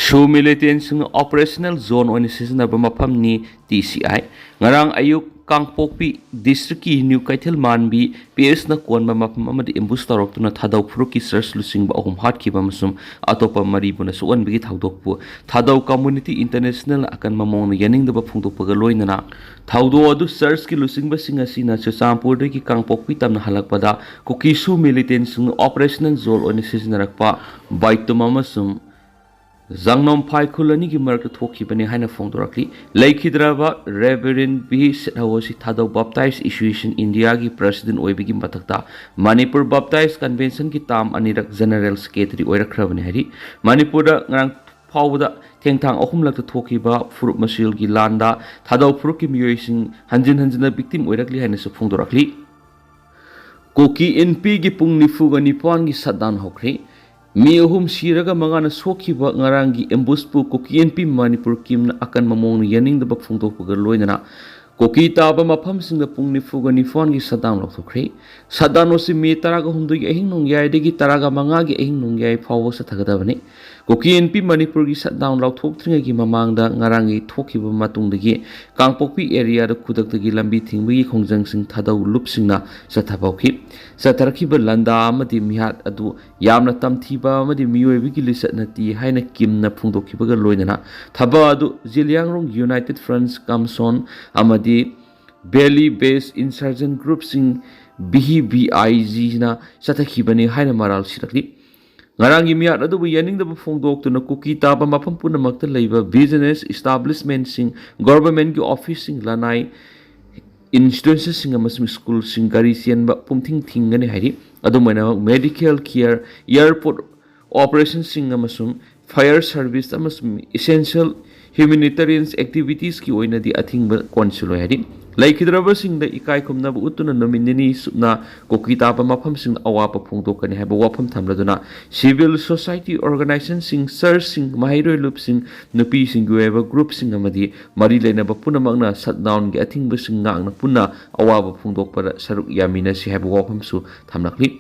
ꯁꯨ ꯃꯤꯂꯤꯇꯦꯟꯁꯤꯡꯅ ꯑꯣꯄꯔꯦꯁꯅꯦꯜ ꯖꯣꯟ ꯑꯣꯏꯅ ꯁꯤꯖꯤꯟꯅꯕ ꯃꯐꯝꯅꯤ ꯇꯤ ꯁꯤ ꯑꯥꯏ꯫ ꯉꯔꯥꯡ ꯑꯌꯨꯛ ꯀꯥꯡꯄꯣꯛꯄꯤ ꯗꯤꯁꯇ꯭ꯔꯤꯛꯀꯤ ꯅ꯭ꯌꯨ ꯀꯩꯊꯦꯜ ꯃꯥꯟꯕꯤ ꯄꯤ ꯑꯦꯁꯅ ꯀꯣꯟꯕ ꯃꯐꯝ ꯑꯃꯗ ꯑꯦꯝꯕꯨꯁ ꯇꯧꯔꯛꯇꯨꯅ ꯊꯥꯗꯧ ꯐꯨꯔꯨꯞꯀꯤ ꯆꯔꯆ ꯂꯨꯆꯤꯡꯕ ꯑꯍꯨꯝ ꯍꯥꯠꯈꯤꯕ ꯑꯃꯁꯨꯡ ꯑꯇꯣꯞꯄ ꯃꯔꯤꯕꯨꯅ ꯁꯣꯛꯍꯟꯕꯒꯤ ꯊꯧꯗꯣꯛꯄꯨ ꯊꯥꯗꯧ ꯀꯝꯃꯨꯅꯤꯇꯤ ꯏꯟꯇꯔꯅꯦꯁꯅꯦꯜꯅ ꯑꯀꯟꯕ ꯃꯑꯣꯡꯗ ꯌꯥꯅꯤꯡꯗꯕ ꯐꯣꯡꯗꯣꯛꯄꯒ ꯂꯣꯏꯅꯅ ꯊꯧꯗꯣꯛ ꯑꯗꯨ ꯆꯔꯆꯀꯤ ꯂꯨꯆꯤꯡꯕꯁꯤꯡ ꯑꯁꯤꯅ ꯆꯨꯔꯆꯥꯟꯄꯨꯔꯗꯒꯤ ꯀꯥꯡꯄꯣꯛꯄꯤ ꯇꯝꯅ ꯍꯜꯂꯛꯄꯗ ꯀꯨꯀꯤ ꯁꯨ ꯃꯤꯂꯤꯇꯦꯟꯁꯤꯡꯅ ꯑꯣꯄꯔꯦꯁꯅꯦꯜ ꯖꯣꯟ ꯑꯣꯏꯅ ꯁꯤꯖꯤꯟꯅꯔꯛꯄ ꯕꯥꯏꯇꯨꯝ ꯑꯃꯁꯨꯡ ꯖꯥꯡꯅꯣꯝꯐꯥꯏ ꯈꯨꯜ ꯑꯅꯤꯒꯤ ꯃꯔꯛꯇ ꯊꯣꯛꯈꯤꯕꯅꯤ ꯍꯥꯏꯅ ꯐꯣꯡꯗꯣꯔꯛꯂꯤ꯫ ꯂꯩꯈꯤꯗ꯭ꯔꯕ ꯔꯦꯚꯔꯦꯟ ꯚꯤ ꯁꯤꯠꯍꯧ ꯑꯁꯤ ꯊꯥꯗꯧ ꯕꯥꯞꯇꯥꯏꯁ ꯑꯦꯁꯣꯁꯤꯌꯦꯁꯟ ꯏꯟꯗꯤꯌꯥꯒꯤ ꯄ꯭ꯔꯁꯤꯗꯦꯟ ꯑꯣꯏꯕꯒꯤ ꯃꯊꯛꯇ ꯃꯅꯤꯄꯨꯔ ꯕꯥꯞꯇꯥꯏꯁ ꯀꯟꯚꯦꯟꯁꯟꯒꯤ ꯇꯥꯝ ꯑꯅꯤꯔꯛ ꯖꯦꯅꯔꯦꯜ ꯁꯦꯀ꯭ꯔꯦꯇꯔꯤ ꯑꯣꯏꯔꯛꯈ꯭ꯔꯕꯅꯤ ꯍꯥꯏꯔꯤ꯫ ꯃꯅꯤꯄꯨꯔꯗ ꯉꯔꯥꯡ ꯐꯥꯎꯕꯗ ꯊꯦꯡꯊꯥꯡ ꯑꯍꯨꯝꯂꯛꯇ ꯊꯣꯛꯈꯤꯕ ꯐꯨꯔꯨꯞ ꯃꯁꯦꯜꯒꯤ ꯂꯥꯟꯗ ꯊꯥꯗꯧ ꯐꯨꯔꯨꯞꯀꯤ ꯃꯤꯑꯣꯏꯁꯤꯡ ꯍꯟꯖꯤꯟ ꯍꯟꯖꯤꯟꯅ ꯚꯤꯛꯇꯤꯝ ꯑꯣꯏꯔꯛꯂꯤ ꯍꯥꯏꯅꯁꯨ ꯐꯣꯡꯗꯣꯔꯛꯂꯤ꯫ ꯀꯨꯀꯤ ꯏꯟꯄꯤꯒꯤ ꯄꯨꯡ ꯅꯤꯐꯨꯒ ꯅꯤꯄꯥꯟꯒꯤ ꯁꯠꯗꯥꯎꯟ ꯍꯧꯈ꯭ꯔꯦ꯫ ꯃꯤ ꯑꯍꯨꯝ ꯁꯤꯔꯒ ꯃꯉꯥꯅ ꯁꯣꯛꯈꯤꯕ ꯉꯔꯥꯡꯒꯤ ꯑꯦꯝꯕꯨꯁꯄꯨ ꯀꯨꯀꯤ ꯏꯟꯄꯤ ꯃꯅꯤꯄꯨꯔ ꯀꯤꯝꯅ ꯑꯀꯟꯕ ꯃꯑꯣꯡꯗ ꯌꯥꯅꯤꯡꯗꯕ ꯐꯣꯡꯗꯣꯛꯄꯒ ꯂꯣꯏꯅꯅ ꯀꯨꯀꯤ ꯇꯥꯕ ꯃꯐꯝꯁꯤꯡꯗ ꯄꯨꯡ ꯅꯤꯐꯨꯒ ꯅꯤꯄꯥꯟꯒꯤ ꯁꯠꯗꯥꯎꯟ ꯂꯧꯊꯣꯛꯈ꯭ꯔꯦ꯫ ꯁꯠꯗꯥꯎꯟ ꯑꯁꯤ ꯃꯦ ꯇꯔꯥꯒ ꯍꯨꯝꯗꯣꯏꯒꯤ ꯑꯍꯤꯡ ꯅꯣꯡꯌꯥꯏꯗꯒꯤ ꯇꯔꯥꯒ ꯃꯉꯥꯒꯤ ꯑꯍꯤꯡ ꯅꯣꯡꯌꯥꯏ ꯐꯥꯎꯕ ꯆꯠꯊꯒꯗꯕꯅꯤ꯫ ꯀꯨꯀꯤ ꯏꯟꯄꯤ ꯃꯅꯤꯄꯨꯔꯒꯤ ꯁꯠꯗꯥꯎꯟ ꯂꯥꯎꯊꯣꯛꯇ꯭ꯔꯤꯉꯩꯒꯤ ꯃꯃꯥꯡꯗ ꯉꯔꯥꯡꯒꯤ ꯊꯣꯛꯈꯤꯕ ꯃꯇꯨꯡꯗꯒꯤ ꯀꯥꯡꯄꯣꯛꯄꯤ ꯑꯦꯔꯤꯌꯥꯗ ꯈꯨꯗꯛꯇꯒꯤ ꯂꯝꯕꯤ ꯊꯤꯡꯕꯒꯤ ꯈꯣꯡꯖꯪꯁꯤꯡ ꯊꯥꯗꯧ ꯂꯨꯞꯁꯤꯡꯅ ꯆꯠꯊꯕ ꯍꯧꯈꯤ꯫ ꯆꯠꯊꯔꯛꯈꯤꯕ ꯂꯥꯟꯗꯥ ꯑꯃꯗꯤ ꯃꯤꯍꯥꯠ ꯑꯗꯨ ꯌꯥꯝꯅ ꯇꯝꯊꯤꯕ ꯑꯃꯗꯤ ꯃꯤꯑꯣꯏꯕꯒꯤ ꯂꯤꯆꯠ ꯅꯠꯇꯦ ꯍꯥꯏꯅ ꯀꯤꯝꯅ ꯐꯣꯡꯗꯣꯛꯈꯤꯕꯒ ꯂꯣꯏꯅꯅ ꯊꯕꯛ ꯑꯗꯨ ꯖꯤꯂꯤꯌꯥꯡꯔꯣꯡ ꯌꯨꯅꯥꯏꯇꯦꯠ ꯐ꯭ꯔꯟꯁ ꯀꯝꯁꯣꯟ ꯑꯃꯗꯤ ꯚꯦꯂꯤ ꯕꯦꯁ ꯏꯟꯁꯔꯖꯦꯟ ꯒ꯭ꯔꯨꯞꯁꯤꯡ, ꯚꯤ ꯕꯤ ꯑꯥꯏ ꯖꯤꯅ ꯆꯠꯊꯈꯤꯕꯅꯤ ꯍꯥꯏꯅ ꯃꯔꯥꯜ ꯁꯤꯔꯛꯂꯤ꯫ ꯉꯔꯥꯡꯒꯤ ꯃꯤꯍꯥꯠ ꯑꯗꯨꯕꯨ ꯌꯥꯅꯤꯡꯗꯕ ꯐꯣꯡꯗꯣꯛꯇꯨꯅ ꯀꯨꯀꯤ ꯇꯥꯕ ꯃꯐꯝ ꯄꯨꯝꯅꯃꯛꯇ ꯂꯩꯕ business establishment ꯁꯤꯡ, government ꯀꯤ office ꯁꯤꯡ, ꯂꯅꯥꯏ institution ꯁꯤꯡ ꯑꯃꯁꯨꯡ school ꯁꯤꯡ ꯒꯥꯔꯤ ꯆꯦꯟꯕ ꯄꯨꯝꯊꯤꯡ ꯊꯤꯡꯒꯅꯤ ꯍꯥꯏꯔꯤ꯫ ꯑꯗꯨꯝ ꯑꯣꯏꯅꯃꯛ medical care, airport operation ꯁꯤꯡ ꯑꯃꯁꯨꯡ fire service ꯑꯃꯁꯨꯡ essential humanitarian activities ꯀꯤ ꯑꯣꯏꯅꯗꯤ ꯑꯊꯤꯡꯕ ꯀꯣꯟꯁꯤꯜꯂꯣꯏ ꯍꯥꯏꯔꯤ꯫ ꯂꯩꯈꯤꯗ꯭ꯔꯕꯁꯤꯡꯗ ꯏꯀꯥꯏ ꯈꯨꯝꯅꯕ ꯎꯠꯇꯨꯅ ꯅꯨꯃꯤꯠ ꯅꯤꯅꯤ ꯆꯨꯞꯅ ꯀꯨꯀꯤ ꯇꯥꯕ ꯃꯐꯝꯁꯤꯡꯗ ꯑꯋꯥꯕ ꯐꯣꯡꯗꯣꯛꯀꯅꯤ ꯍꯥꯏꯕ ꯋꯥꯐꯝ ꯊꯝꯂꯗꯨꯅ, civil society organization ꯁꯤꯡ, church ꯁꯤꯡ, ꯃꯍꯩꯔꯣꯏ ꯂꯨꯞꯁꯤꯡ, ꯅꯨꯄꯤꯁꯤꯡꯒꯤ ꯑꯣꯏꯕ group ꯁꯤꯡ ꯑꯃꯗꯤ ꯃꯔꯤ ꯂꯩꯅꯕ ꯄꯨꯝꯅꯃꯛꯅ shutdown ꯒꯤ ꯑꯊꯤꯡꯕꯁꯤꯡ ꯉꯥꯛꯅ ꯄꯨꯟꯅ ꯑꯋꯥꯕ ꯐꯣꯡꯗꯣꯛꯄꯗ ꯁꯔꯨꯛ ꯌꯥꯃꯤꯟꯅꯁꯤ ꯍꯥꯏꯕ ꯋꯥꯐꯝꯁꯨ ꯊꯝꯂꯛꯂꯤ꯫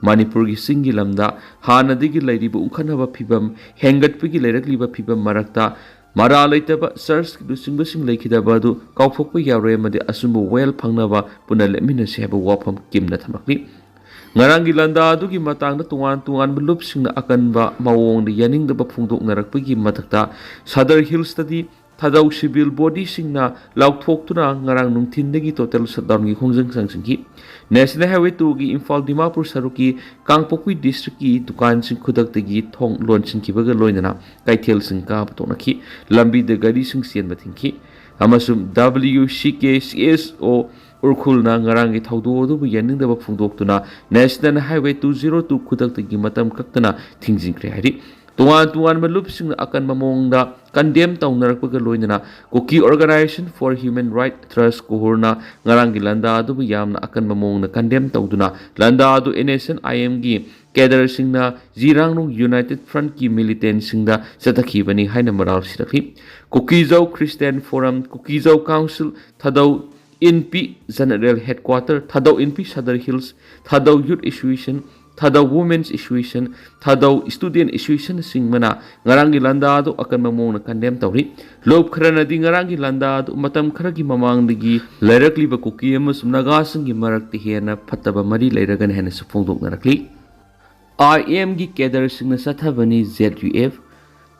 ꯃꯅꯤꯄꯨꯔꯒꯤ ꯆꯤꯡꯒꯤ ꯂꯝꯗ ꯍꯥꯟꯅꯗꯒꯤ ꯂꯩꯔꯤꯕ ꯎꯪꯈꯠꯅꯕ ꯐꯤꯕꯝ, ꯍꯦꯟꯒꯠꯄꯒꯤ ꯂꯩꯔꯛꯂꯤꯕ ꯐꯤꯕꯝ ꯃꯔꯛꯇ ꯃꯔꯥ ꯂꯩꯇꯕ church ꯀꯤ ꯂꯨꯆꯤꯡꯕꯁꯤꯡ ꯂꯩꯈꯤꯗꯕ ꯑꯗꯨ ꯀꯥꯎꯊꯣꯛꯄ ꯌꯥꯔꯣꯏ ꯑꯃꯗꯤ ꯑꯆꯨꯝꯕ ꯋꯥꯌꯦꯜ ꯐꯪꯅꯕ ꯄꯨꯟꯅ ꯂꯦꯞꯃꯤꯟꯅꯁꯤ ꯍꯥꯏꯕ ꯋꯥꯐꯝ ꯀꯤꯝꯅ ꯊꯝꯂꯛꯂꯤ꯫ ꯉꯔꯥꯡꯒꯤ ꯂꯥꯟꯗꯥ ꯑꯗꯨꯒꯤ ꯃꯇꯥꯡꯗ ꯇꯣꯉꯥꯟ ꯇꯣꯉꯥꯟꯕ ꯂꯨꯞꯁꯤꯡꯅ ꯑꯀꯟꯕ ꯃꯑꯣꯡꯗ ꯌꯥꯅꯤꯡꯗꯕ ꯐꯣꯡꯗꯣꯛꯅꯔꯛꯄꯒꯤ ꯃꯊꯛꯇ, ꯁꯗꯔ ꯍꯤꯜꯁꯇꯗꯤ ꯊꯥꯗꯧ civil body ꯁꯤꯡꯅ ꯂꯥꯎꯊꯣꯛꯇꯨꯅ ꯉꯔꯥꯡ ꯅꯨꯡꯊꯤꯟꯗꯒꯤ total shutdown ꯒꯤ ꯈꯣꯡꯖꯪ ꯆꯪꯁꯤꯟꯈꯤ꯫ National Highway two ꯒꯤ ꯏꯝꯐꯥꯜ ꯗꯤꯃꯥꯄꯨꯔ ꯁꯔꯨꯛꯀꯤ ꯀꯥꯡꯄꯣꯛꯄꯤ district ꯀꯤ ꯗꯨꯀꯥꯟꯁꯤꯡ ꯈꯨꯗꯛꯇꯒꯤ ꯊꯣꯡ ꯂꯣꯟꯁꯤꯟꯈꯤꯕꯒ ꯂꯣꯏꯅꯅ ꯀꯩꯊꯦꯜꯁꯤꯡ ꯀꯥꯕ ꯇꯣꯛꯅꯈꯤ꯫ ꯂꯝꯕꯤꯗ ꯒꯥꯔꯤꯁꯤꯡ ꯆꯦꯟꯕ ꯊꯤꯡꯈꯤ꯫ ꯑꯃꯁꯨꯡ W C K C S O ꯎꯔꯈꯨꯜꯅ ꯉꯔꯥꯡꯒꯤ ꯊꯧꯗꯣꯛ ꯑꯗꯨꯕꯨ ꯌꯥꯅꯤꯡꯗꯕ ꯐꯣꯡꯗꯣꯛꯇꯨꯅ National Highway two zero two ꯈꯨꯗꯛꯇꯒꯤ ꯃꯇꯝ ꯀꯛꯇꯅ ꯊꯤꯡꯖꯤꯟꯈ꯭ꯔꯦ ꯍꯥꯏꯔꯤ꯫ ꯇꯣꯉꯥꯟ ꯇꯣꯉꯥꯟꯕ ꯂꯨꯞꯁꯤꯡꯅ ꯑꯀꯟꯕ ꯃꯑꯣꯡꯗ condemn ꯇꯧꯅꯔꯛꯄꯒ ꯂꯣꯏꯅꯅ Kuki Organization for Human Rights Trust ꯀꯣꯍꯨꯔꯅ ꯉꯔꯥꯡꯒꯤ ꯂꯥꯟꯗꯥ ꯑꯗꯨꯕꯨ ꯌꯥꯝꯅ ꯑꯀꯟꯕ ꯃꯑꯣꯡꯗ condemn ꯇꯧꯗꯨꯅ ꯂꯥꯟꯗꯥ ꯑꯗꯨ N S N I M ꯒꯤ cadre ꯁꯤꯡꯅ ꯖꯤꯔꯥꯡꯅꯨꯡ United Front ꯀꯤ militant ꯁꯤꯡꯗ ꯆꯠꯊꯈꯤꯕꯅꯤ ꯍꯥꯏꯅ ꯃꯔꯥꯜ ꯁꯤꯔꯛꯂꯤ꯫ ꯀꯨꯀꯤꯖꯧ Christian Forum, ꯀꯨꯀꯤꯖꯧ Council, ꯊꯥꯗꯧ ꯏꯟꯄꯤ General Headquarter, ꯊꯥꯗꯧ ꯏꯟꯄꯤ Sadar Hills, ꯊꯥꯗꯧ Youth Association, ꯊꯥꯗꯧ Women's Association, ꯊꯥꯗꯧ Student Association ꯁꯤꯡꯕꯅ ꯉꯔꯥꯡꯒꯤ ꯂꯥꯟꯗꯥ ꯑꯗꯨ ꯑꯀꯟꯕ ꯃꯑꯣꯡꯗ condemn ꯇꯧꯔꯤ꯫ ꯂꯨꯞ ꯈꯔꯅꯗꯤ ꯉꯔꯥꯡꯒꯤ ꯂꯥꯟꯗꯥ ꯑꯗꯨ ꯃꯇꯝ ꯈꯔꯒꯤ ꯃꯃꯥꯡꯗꯒꯤ ꯂꯩꯔꯛꯂꯤꯕ ꯀꯨꯀꯤ ꯑꯃꯁꯨꯡ ꯅꯥꯒꯥꯁꯤꯡꯒꯤ ꯃꯔꯛꯇ ꯍꯦꯟꯅ ꯐꯠꯇꯕ ꯃꯔꯤ ꯂꯩꯔꯒꯅꯤ ꯍꯥꯏꯅꯁꯨ ꯐꯣꯡꯗꯣꯛꯅꯔꯛꯂꯤ꯫ I M ꯒꯤ cadre ꯁꯤꯡꯅ ꯆꯠꯊꯕꯅꯤ, Z U F꯫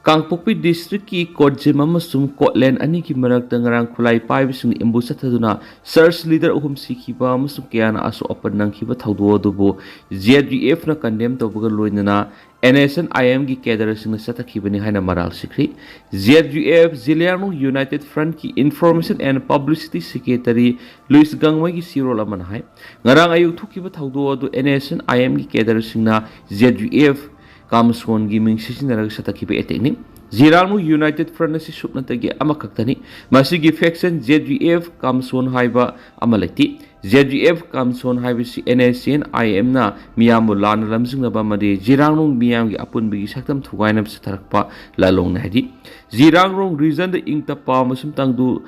ꯀꯥꯡꯄꯣꯛꯄꯤ ꯗꯤꯁꯇ꯭ꯔꯤꯛꯀꯤ ꯀꯣꯠꯖꯤꯝ ꯑꯃꯁꯨꯡ ꯀꯣꯠꯂꯦꯟ ꯑꯅꯤꯒꯤ ꯃꯔꯛꯇ ꯉꯔꯥꯡ ꯈꯨꯠꯂꯥꯏ ꯄꯥꯏꯕꯁꯤꯡꯅ ꯑꯦꯝꯕꯨꯁ ꯆꯠꯊꯗꯨꯅ ꯆꯔꯆ ꯂꯤꯗꯔ ꯑꯍꯨꯝ ꯁꯤꯈꯤꯕ ꯑꯃꯁꯨꯡ ꯀꯌꯥꯅ ꯑꯁꯣꯛ ꯑꯄꯟ ꯅꯪꯈꯤꯕ ꯊꯧꯗꯣꯛ ꯑꯗꯨꯕꯨ ꯖꯦꯗ ꯌꯨ ꯑꯦꯐꯅ ꯀꯟꯗꯦꯝ ꯇꯧꯕꯒ ꯂꯣꯏꯅꯅ ꯑꯦꯟ ꯑꯦꯁ ꯑꯦꯟ ꯑꯥꯏ ꯑꯦꯝꯒꯤ ꯀꯦꯗꯔꯁꯤꯡꯅ ꯆꯠꯊꯈꯤꯕꯅꯤ ꯍꯥꯏꯅ ꯃꯔꯥꯜ ꯁꯤꯈ꯭ꯔꯤ꯫ Z U F Zeliangrong united ꯐ꯭ꯔꯟꯠꯀꯤ information and publicity secretary Luis ꯒꯥꯡꯃꯩꯒꯤ ꯆꯦꯔꯣꯜ ꯑꯃꯅ ꯍꯥꯏ, ꯉꯔꯥꯡ ꯑꯌꯨꯛ ꯊꯣꯛꯈꯤꯕ ꯊꯧꯗꯣꯛ ꯑꯗꯨ ꯑꯦꯟ ꯑꯦꯁ ꯑꯦꯟ ꯑꯥꯏ ꯑꯦꯝꯒꯤ ꯀꯦꯗꯔꯁꯤꯡꯅ ꯖꯦꯗ ꯌꯨ ꯑꯦꯐ ꯀꯥꯝꯁꯣꯟꯒꯤ ꯃꯤꯡ ꯁꯤꯖꯤꯟꯅꯔꯒ ꯆꯠꯊꯈꯤꯕ ꯑꯦꯇꯦꯛꯅꯤ꯫ ꯖꯤꯂꯤꯌꯥꯡꯔꯣꯡ ꯌꯨꯅꯥꯏꯇꯦꯗ ꯐ꯭ꯔꯟꯠ ꯑꯁꯤ ꯁꯨꯞꯅꯇꯒꯤ ꯑꯃꯈꯛꯇꯅꯤ꯫ ꯃꯁꯤꯒꯤ ꯐꯦꯛꯁꯟ ꯖꯦꯗ ꯌꯨ ꯑꯦꯐ ꯀꯥꯝꯁꯣꯟ ꯍꯥꯏꯕ ꯑꯃ ꯂꯩꯇꯦ꯫ ꯖꯦꯗ ꯌꯨ ꯑꯦꯐ ꯀꯥꯝꯁꯣꯟ ꯍꯥꯏꯕꯁꯤ ꯑꯦꯟ ꯑꯦꯁ ꯑꯦꯟ ꯑꯥꯏ ꯑꯦꯝꯅ ꯃꯤꯌꯥꯝꯕꯨ ꯂꯥꯟꯅ ꯂꯝꯖꯤꯡꯅꯕ ꯑꯃꯗꯤ ꯖꯤꯂꯤꯌꯥꯡꯔꯣꯡ ꯃꯤꯌꯥꯝꯒꯤ ꯑꯄꯨꯟꯕꯒꯤ ꯁꯛꯇꯝ ꯊꯨꯒꯥꯏꯅꯕ ꯆꯠꯊꯔꯛꯄ ꯂꯥꯂꯣꯡꯅꯤ ꯍꯥꯏꯗꯤ ꯖꯤꯂꯤꯌꯥꯡꯔꯣꯡ ꯔꯤꯖꯟꯗ ꯏꯪ ꯇꯞꯄ ꯑꯃꯁꯨꯡ ꯇꯪꯗꯨ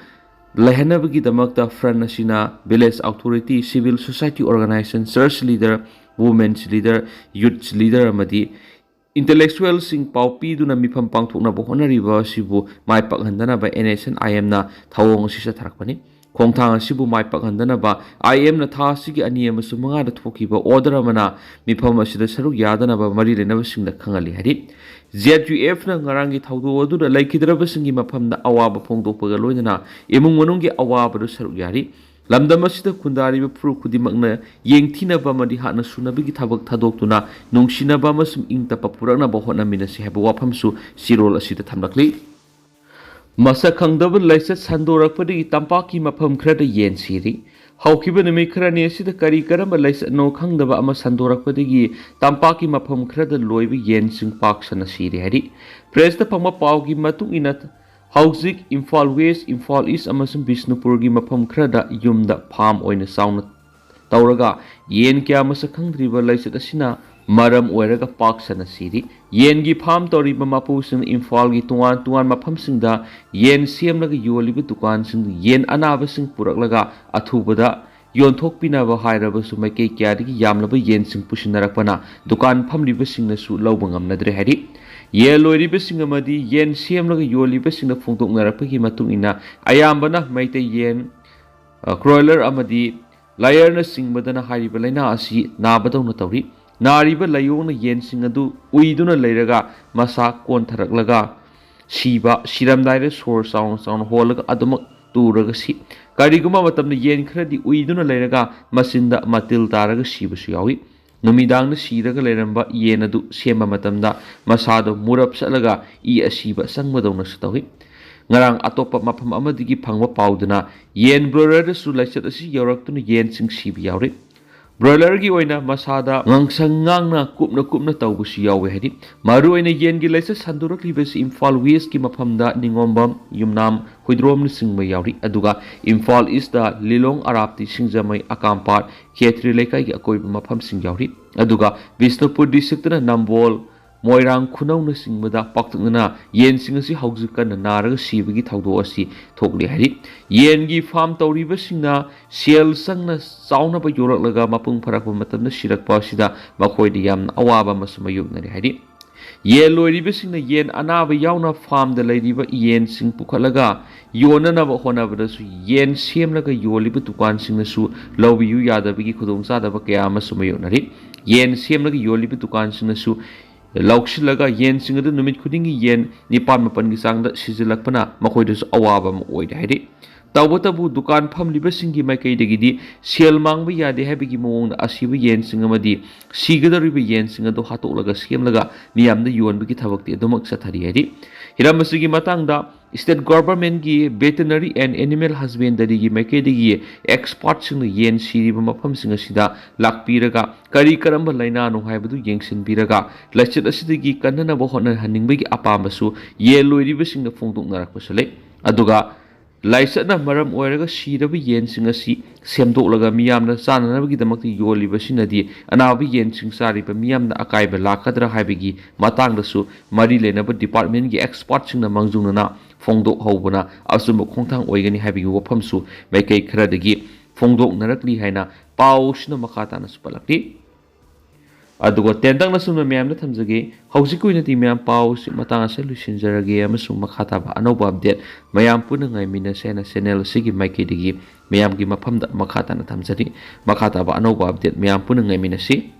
ꯂꯩꯍꯟꯅꯕꯒꯤꯗꯃꯛꯇ ꯐ꯭ꯔꯟꯠ ꯑꯁꯤꯅ village authority, civil society organisation, church leader, women's leader, youths leader ꯑꯃꯗꯤ ꯏꯟꯇꯦꯂꯦꯛꯆꯨꯋꯦꯜꯁꯤꯡ ꯄꯥꯎ ꯄꯤꯗꯨꯅ ꯃꯤꯐꯝ ꯄꯥꯡꯊꯣꯛꯅꯕ ꯍꯣꯠꯅꯔꯤꯕ ꯑꯁꯤꯕꯨ ꯃꯥꯏ ꯄꯥꯛꯍꯟꯗꯅꯕ ꯑꯦꯟ ꯑꯦꯁ ꯑꯦꯟ ꯑꯥꯏ ꯑꯦꯝꯅ ꯊꯧꯑꯣꯡ ꯑꯁꯤ ꯆꯠꯊꯔꯛꯄꯅꯤ꯫ ꯈꯣꯡꯊꯥꯡ ꯑꯁꯤꯕꯨ ꯃꯥꯏ ꯄꯥꯛꯍꯟꯗꯅꯕ ꯑꯥꯏ ꯑꯦꯝꯅ ꯊꯥ ꯑꯁꯤꯒꯤ ꯑꯅꯤ ꯑꯃꯁꯨꯡ ꯃꯉꯥꯗ ꯊꯣꯛꯈꯤꯕ ꯑꯣꯔꯗꯔ ꯑꯃꯅ ꯃꯤꯐꯝ ꯑꯁꯤꯗ ꯁꯔꯨꯛ ꯌꯥꯗꯅꯕ ꯃꯔꯤ ꯂꯩꯅꯕꯁꯤꯡꯗ ꯈꯪꯍꯜꯂꯤ ꯍꯥꯏꯔꯤ꯫ ꯖꯦꯗ ꯌꯨ ꯑꯦꯐꯅ ꯉꯔꯥꯡꯒꯤ ꯊꯧꯗꯣꯛ ꯑꯗꯨꯗ ꯂꯩꯈꯤꯗ꯭ꯔꯕꯁꯤꯡꯒꯤ ꯃꯐꯝꯗ ꯑꯋꯥꯕ ꯐꯣꯡꯗꯣꯛꯄꯒ ꯂꯣꯏꯅꯅ ꯏꯃꯨꯡ ꯃꯅꯨꯡꯒꯤ ꯑꯋꯥꯕꯗꯨ ꯁꯔꯨꯛ ꯌꯥꯔꯤ꯫ ꯂꯝꯗꯝ ꯑꯁꯤꯗ ꯈꯨꯟꯗꯥꯔꯤꯕ ꯐꯨꯔꯨꯞ ꯈꯨꯗꯤꯡꯃꯛꯅ ꯌꯦꯡꯊꯤꯅꯕ ꯑꯃꯗꯤ ꯍꯥꯠꯅ ꯁꯨꯅꯕꯒꯤ ꯊꯕꯛ ꯊꯥꯗꯣꯛꯇꯨꯅ ꯅꯨꯡꯁꯤꯅꯕ ꯑꯃꯁꯨꯡ ꯏꯪ ꯇꯞꯄ ꯄꯨꯔꯛꯅꯕ ꯍꯣꯠꯅꯃꯤꯟꯅꯁꯤ ꯍꯥꯏꯕ ꯋꯥꯐꯝꯁꯨ ꯆꯦꯔꯣꯜ ꯑꯁꯤꯗ ꯊꯝꯂꯛꯂꯤ꯫ ꯃꯁꯛ ꯈꯪꯗꯕ ꯂꯥꯏꯆꯠ ꯁꯟꯗꯣꯔꯛꯄꯗꯒꯤ ꯇꯝꯄꯥꯛꯀꯤ ꯃꯐꯝ ꯈꯔꯗ ꯌꯦꯟ ꯁꯤꯔꯤ꯫ ꯍꯧꯈꯤꯕ ꯅꯨꯃꯤꯠ ꯈꯔꯅꯤ ꯑꯁꯤꯗ ꯀꯔꯤ ꯀꯔꯝꯕ ꯂꯥꯏꯆꯠꯅꯣ ꯈꯪꯗꯕ ꯑꯃ ꯁꯟꯗꯣꯔꯛꯄꯗꯒꯤ ꯇꯝꯄꯥꯛꯀꯤ ꯃꯐꯝ ꯈꯔꯗ ꯂꯣꯏꯕ ꯌꯦꯟꯁꯤꯡ ꯄꯥꯛ ꯁꯟꯅ ꯁꯤꯔꯤ ꯍꯥꯏꯔꯤ꯫ ꯄ꯭ꯔꯦꯁꯇ ꯐꯪꯕ ꯄꯥꯎꯒꯤ ꯃꯇꯨꯡ ꯏꯟꯅ, ꯍꯧꯖꯤꯛ ꯏꯝꯐꯥꯜ ꯋꯦꯁ, ꯏꯝꯐꯥꯜ ꯏꯁ ꯑꯃꯁꯨꯡ ꯕꯤꯁꯅꯨꯄꯨꯔꯒꯤ ꯃꯐꯝ ꯈꯔꯗ ꯌꯨꯝꯗ ꯐꯥꯝ ꯑꯣꯏꯅ ꯆꯥꯎꯅ ꯇꯧꯔꯒ ꯌꯦꯟ ꯀꯌꯥ ꯃꯁꯛ ꯈꯪꯗ꯭ꯔꯤꯕ ꯂꯥꯏꯆꯠ ꯑꯁꯤꯅ ꯃꯔꯝ ꯑꯣꯏꯔꯒ ꯄꯥꯛ ꯁꯟꯅ ꯁꯤꯔꯤ꯫ ꯌꯦꯟꯒꯤ ꯐꯥꯝ ꯇꯧꯔꯤꯕ ꯃꯄꯨꯁꯤꯡꯅ ꯏꯝꯐꯥꯜꯒꯤ ꯇꯣꯉꯥꯟ ꯇꯣꯉꯥꯟꯕ ꯃꯐꯝꯁꯤꯡꯗ ꯌꯦꯟ ꯁꯦꯝꯂꯒ ꯌꯣꯜꯂꯤꯕ ꯗꯨꯀꯥꯟꯁꯤꯡ, ꯌꯦꯟ ꯑꯅꯥꯕꯁꯤꯡ ꯄꯨꯔꯛꯂꯒ ꯑꯊꯨꯕꯗ ꯌꯣꯟꯊꯣꯛꯄꯤꯅꯕ ꯍꯥꯏꯔꯕꯁꯨ ꯃꯥꯏꯀꯩ ꯀꯌꯥꯗꯒꯤ ꯌꯥꯝꯂꯕ ꯌꯦꯟꯁꯤꯡ ꯄꯨꯁꯤꯟꯅꯔꯛꯄꯅ ꯗꯨꯀꯥꯟ ꯐꯝꯂꯤꯕꯁꯤꯡꯅꯁꯨ ꯂꯧꯕ ꯉꯝꯅꯗ꯭ꯔꯦ ꯍꯥꯏꯔꯤ꯫ ꯌꯦꯟ ꯂꯣꯏꯔꯤꯕꯁꯤꯡ ꯑꯃꯗꯤ ꯌꯦꯟ ꯁꯦꯝꯂꯒ ꯌꯣꯜꯂꯤꯕꯁꯤꯡꯅ ꯐꯣꯡꯗꯣꯛꯅꯔꯛꯄꯒꯤ ꯃꯇꯨꯡ ꯏꯟꯅ ꯑꯌꯥꯝꯕꯅ ꯃꯩꯇꯩ ꯌꯦꯟ, ꯑ, ꯀ꯭ꯔꯣꯏꯂꯔ ꯑꯃꯗꯤ ꯂꯥꯌꯔꯅꯆꯤꯡꯕꯗꯅ ꯍꯥꯏꯔꯤꯕ ꯂꯥꯏꯅꯥ ꯑꯁꯤ ꯅꯥꯕꯗꯧꯅ ꯇꯧꯔꯤ꯫ ꯅꯥꯔꯤꯕ ꯂꯥꯏꯑꯣꯡꯅ ꯌꯦꯟꯁꯤꯡ ꯑꯗꯨ ꯎꯏꯗꯨꯅ ꯂꯩꯔꯒ ꯃꯁꯥ ꯀꯣꯟꯊꯔꯛꯂꯒ ꯁꯤꯕ, ꯁꯤꯔꯝꯗꯥꯏꯗ ꯁꯣꯔ ꯆꯥꯎꯅ ꯆꯥꯎꯅ ꯍꯣꯜꯂꯒ ꯑꯗꯨꯃꯛ ꯇꯨꯔꯒ ꯁꯤ꯫ ꯀꯔꯤꯒꯨꯝꯕ ꯃꯇꯝꯗ ꯌꯦꯟ ꯈꯔꯗꯤ ꯎꯏꯗꯨꯅ ꯂꯩꯔꯒ ꯃꯆꯤꯟꯗ ꯃꯇꯤꯜ ꯇꯥꯔꯒ ꯁꯤꯕꯁꯨ ꯌꯥꯎꯏ꯫ ꯅꯨꯃꯤꯗꯥꯡꯗ ꯁꯤꯔꯒ ꯂꯩꯔꯝꯕ ꯌꯦꯟ ꯑꯗꯨ ꯁꯦꯝꯕ ꯃꯇꯝꯗ ꯃꯁꯥꯗꯣ ꯃꯨꯔꯞ ꯆꯠꯂꯒ ꯏ ꯑꯁꯤꯕ ꯆꯪꯕꯗꯧꯅꯁꯨ ꯇꯧꯏ꯫ ꯉꯔꯥꯡ ꯑꯇꯣꯞꯄ ꯃꯐꯝ ꯑꯃꯗꯒꯤ ꯐꯪꯕ ꯄꯥꯎꯗꯨꯅ ꯌꯦꯟ ꯕ꯭ꯔꯣꯏꯂꯔꯗꯁꯨ ꯂꯥꯏꯆꯠ ꯑꯁꯤ ꯌꯧꯔꯛꯇꯨꯅ ꯌꯦꯟꯁꯤꯡ ꯁꯤꯕ ꯌꯥꯎꯔꯤ꯫ ꯕ꯭ꯔꯣꯏꯂꯔꯒꯤ ꯑꯣꯏꯅ ꯃꯁꯥꯗ ꯉꯥꯡꯁꯪ ꯉꯥꯡꯅ ꯀꯨꯞꯅ ꯀꯨꯞꯅ ꯇꯧꯕꯁꯨ ꯌꯥꯎꯋꯦ ꯍꯥꯏꯗꯤ꯫ ꯃꯔꯨꯑꯣꯏꯅ ꯌꯦꯟꯒꯤ ꯂꯥꯏꯆꯠ ꯁꯟꯗꯣꯔꯛꯂꯤꯕꯁꯤ ꯏꯝꯐꯥꯜ ꯋꯦꯁꯀꯤ ꯃꯐꯝꯗ ꯅꯤꯉꯣꯝꯕꯝ, ꯌꯨꯝꯅꯥꯝ, ꯍꯨꯏꯗ꯭ꯔꯣꯝꯅꯆꯤꯡꯕ ꯌꯥꯎꯔꯤ꯫ ꯑꯗꯨꯒ ꯏꯝꯐꯥꯜ ꯏꯁꯇ ꯂꯤꯂꯣꯡ, ꯑꯔꯥꯞꯇꯤ, ꯁꯤꯡꯖꯃꯩ, ꯑꯀꯥꯝꯄꯥꯠ, ꯈꯦꯇ꯭ꯔꯤ ꯂꯩꯀꯥꯏꯒꯤ ꯑꯀꯣꯏꯕ ꯃꯐꯝꯁꯤꯡ ꯌꯥꯎꯔꯤ꯫ ꯑꯗꯨꯒ ꯕꯤꯁꯅꯨꯄꯨꯔ ꯗꯤꯁꯇ꯭ꯔꯤꯛꯇꯅ ꯅꯝꯕꯣꯜ, ꯃꯣꯏꯔꯥꯡ ꯈꯨꯅꯧꯅꯆꯤꯡꯕꯗ ꯄꯥꯛꯇꯛꯅꯅ ꯌꯦꯟꯁꯤꯡ ꯑꯁꯤ ꯍꯧꯖꯤꯛ ꯀꯟꯅ ꯅꯥꯔꯒ ꯁꯤꯕꯒꯤ ꯊꯧꯗꯣꯛ ꯑꯁꯤ ꯊꯣꯛꯂꯤ ꯍꯥꯏꯔꯤ꯫ ꯌꯦꯟꯒꯤ ꯐꯥꯔꯝ ꯇꯧꯔꯤꯕꯁꯤꯡꯅ ꯁꯦꯜ ꯆꯪꯅ ꯆꯥꯎꯅꯕ ꯌꯣꯜꯂꯛꯂꯒ ꯃꯄꯨꯡ ꯐꯥꯔꯛꯄ ꯃꯇꯝꯗ ꯁꯤꯔꯛꯄ ꯑꯁꯤꯗ ꯃꯈꯣꯏꯗ ꯌꯥꯝꯅ ꯑꯋꯥꯕ ꯑꯃꯁꯨ ꯃꯥꯌꯣꯛꯅꯔꯤ ꯍꯥꯏꯔꯤ꯫ ꯌꯦꯟ ꯂꯣꯏꯔꯤꯕꯁꯤꯡꯅ ꯌꯦꯟ ꯑꯅꯥꯕ ꯌꯥꯎꯅ ꯐꯥꯔꯝꯗ ꯂꯩꯔꯤꯕ ꯌꯦꯟꯁꯤꯡ ꯄꯨꯈꯠꯂꯒ ꯌꯣꯟꯅꯅꯕ ꯍꯣꯠꯅꯕꯗꯁꯨ ꯌꯦꯟ ꯁꯦꯝꯂꯒ ꯌꯣꯜꯂꯤꯕ ꯗꯨꯀꯥꯟꯁꯤꯡꯅꯁꯨ ꯂꯧꯕꯤꯌꯨ ꯌꯥꯗꯕꯒꯤ ꯈꯨꯗꯣꯡꯆꯥꯗꯕ ꯀꯌꯥ ꯑꯃꯁꯨ ꯃꯥꯌꯣꯛꯅꯔꯤ꯫ ꯌꯦꯟ ꯁꯦꯝꯂꯒ ꯌꯣꯜꯂꯤꯕ ꯗꯨꯀꯥꯟꯁꯤꯡꯅꯁꯨ ꯂꯧꯁꯤꯜꯂꯒ ꯌꯦꯟꯁꯤꯡ ꯑꯗꯨ ꯅꯨꯃꯤꯠ ꯈꯨꯗꯤꯡꯒꯤ ꯌꯦꯟ ꯅꯤꯄꯥꯟ ꯃꯥꯄꯟꯒꯤ ꯆꯥꯡꯗ ꯁꯤꯖꯤꯜꯂꯛꯄꯅ ꯃꯈꯣꯏꯗꯁꯨ ꯑꯋꯥꯕ ꯑꯃ ꯑꯣꯏꯔꯦ ꯍꯥꯏꯔꯤ꯫ ꯇꯧꯕꯇꯕꯨ ꯗꯨꯀꯥꯟ ꯐꯝꯂꯤꯕꯁꯤꯡꯒꯤ ꯃꯥꯏꯀꯩꯗꯒꯤꯗꯤ ꯁꯦꯜ ꯃꯥꯡꯕ ꯌꯥꯗꯦ ꯍꯥꯏꯕꯒꯤ ꯃꯑꯣꯡꯗ ꯑꯁꯤꯕ ꯌꯦꯟꯁꯤꯡ ꯑꯃꯗꯤ ꯁꯤꯒꯗꯧꯔꯤꯕ ꯌꯦꯟꯁꯤꯡ ꯑꯗꯨ ꯍꯥꯠꯇꯣꯛꯂꯒ ꯁꯦꯝꯂꯒ ꯃꯤꯌꯥꯝꯗ ꯌꯣꯟꯕꯒꯤ ꯊꯕꯛꯇꯤ ꯑꯗꯨꯃꯛ ꯆꯠꯊꯔꯤ ꯍꯥꯏꯔꯤ꯫ ꯍꯤꯔꯝ ꯑꯁꯤꯒꯤ ꯃꯇꯥꯡꯗ state government ꯀꯤ Veterinary and Animal Husbandary ꯒꯤ ꯃꯥꯏꯀꯩꯗꯒꯤ expert ꯁꯤꯡꯅ ꯌꯦꯟ ꯁꯤꯔꯤꯕ ꯃꯐꯝꯁꯤꯡ ꯑꯁꯤꯗ ꯂꯥꯛꯄꯤꯔꯒ ꯀꯔꯤ ꯀꯔꯝꯕ ꯂꯥꯏꯅꯥꯅꯣ ꯍꯥꯏꯕꯗꯨ ꯌꯦꯡꯁꯤꯟꯕꯤꯔꯒ ꯂꯥꯏꯆꯠ ꯑꯁꯤꯗꯒꯤ ꯀꯟꯅꯅꯕ ꯍꯣꯠꯅꯍꯟꯅꯤꯡꯕꯒꯤ ꯑꯄꯥꯝꯕꯁꯨ ꯌꯦꯟ ꯂꯣꯏꯔꯤꯕꯁꯤꯡꯅ ꯐꯣꯡꯗꯣꯛꯅꯔꯛꯄꯁꯨ ꯂꯩ꯫ ꯑꯗꯨꯒ ꯂꯥꯏꯆꯠꯅ ꯃꯔꯝ ꯑꯣꯏꯔꯒ ꯁꯤꯔꯕ ꯌꯦꯟꯁꯤꯡ ꯑꯁꯤ ꯁꯦꯝꯗꯣꯛꯂꯒ ꯃꯤꯌꯥꯝꯅ ꯆꯥꯅꯅꯕꯒꯤꯗꯃꯛꯇ ꯌꯣꯜꯂꯤꯕꯁꯤꯅꯗꯤ ꯑꯅꯥꯕ ꯌꯦꯟꯁꯤꯡ ꯆꯥꯔꯤꯕ ꯃꯤꯌꯥꯝꯗ ꯑꯀꯥꯏꯕ ꯂꯥꯛꯀꯗ꯭ꯔꯥ ꯍꯥꯏꯕꯒꯤ ꯃꯇꯥꯡꯗꯁꯨ ꯃꯔꯤ ꯂꯩꯅꯕ department ꯀꯤ expert ꯁꯤꯡꯅ ꯃꯥꯡꯖꯧꯅꯅ ꯐꯣꯡꯗꯣꯛꯍꯧꯕꯅ ꯑꯆꯨꯝꯕ ꯈꯣꯡꯊꯥꯡ ꯑꯣꯏꯒꯅꯤ ꯍꯥꯏꯕꯒꯤ ꯋꯥꯐꯝꯁꯨ ꯃꯥꯏꯀꯩ ꯈꯔꯗꯒꯤ ꯐꯣꯡꯗꯣꯛꯅꯔꯛꯂꯤ ꯍꯥꯏꯅ ꯄꯥꯎꯁꯤꯅ ꯃꯈꯥ ꯇꯥꯅꯁꯨ ꯄꯜꯂꯛꯂꯤ꯫ ꯑꯗꯨꯒ ꯇꯦꯟꯇꯛꯅ ꯁꯨꯝꯅ ꯃꯌꯥꯝꯗ ꯊꯝꯖꯒꯦ꯫ ꯍꯧꯖꯤꯛꯀꯤ ꯑꯣꯏꯅꯗꯤ ꯃꯌꯥꯝ ꯄꯥꯎꯁꯤ ꯃꯇꯥꯡ ꯑꯁꯤꯗ ꯂꯣꯏꯁꯤꯟꯖꯔꯒꯦ ꯑꯃꯁꯨꯡ ꯃꯈꯥ ꯇꯥꯕ ꯑꯅꯧꯕ update ꯃꯌꯥꯝ ꯄꯨꯟꯅ ꯉꯥꯏꯃꯤꯟꯅꯁꯦ ꯍꯥꯏꯅ channel ꯑꯁꯤꯒꯤ ꯃꯥꯏꯀꯩꯗꯒꯤ ꯃꯌꯥꯝꯒꯤ ꯃꯐꯝꯗ ꯃꯈꯥ ꯇꯥꯅ ꯊꯝꯖꯔꯤ꯫ ꯃꯈꯥ ꯇꯥꯕ ꯑꯅꯧꯕ update ꯃꯌꯥꯝ ꯄꯨꯟꯅ ꯉꯥꯏꯃꯤꯟꯅꯁꯤ꯫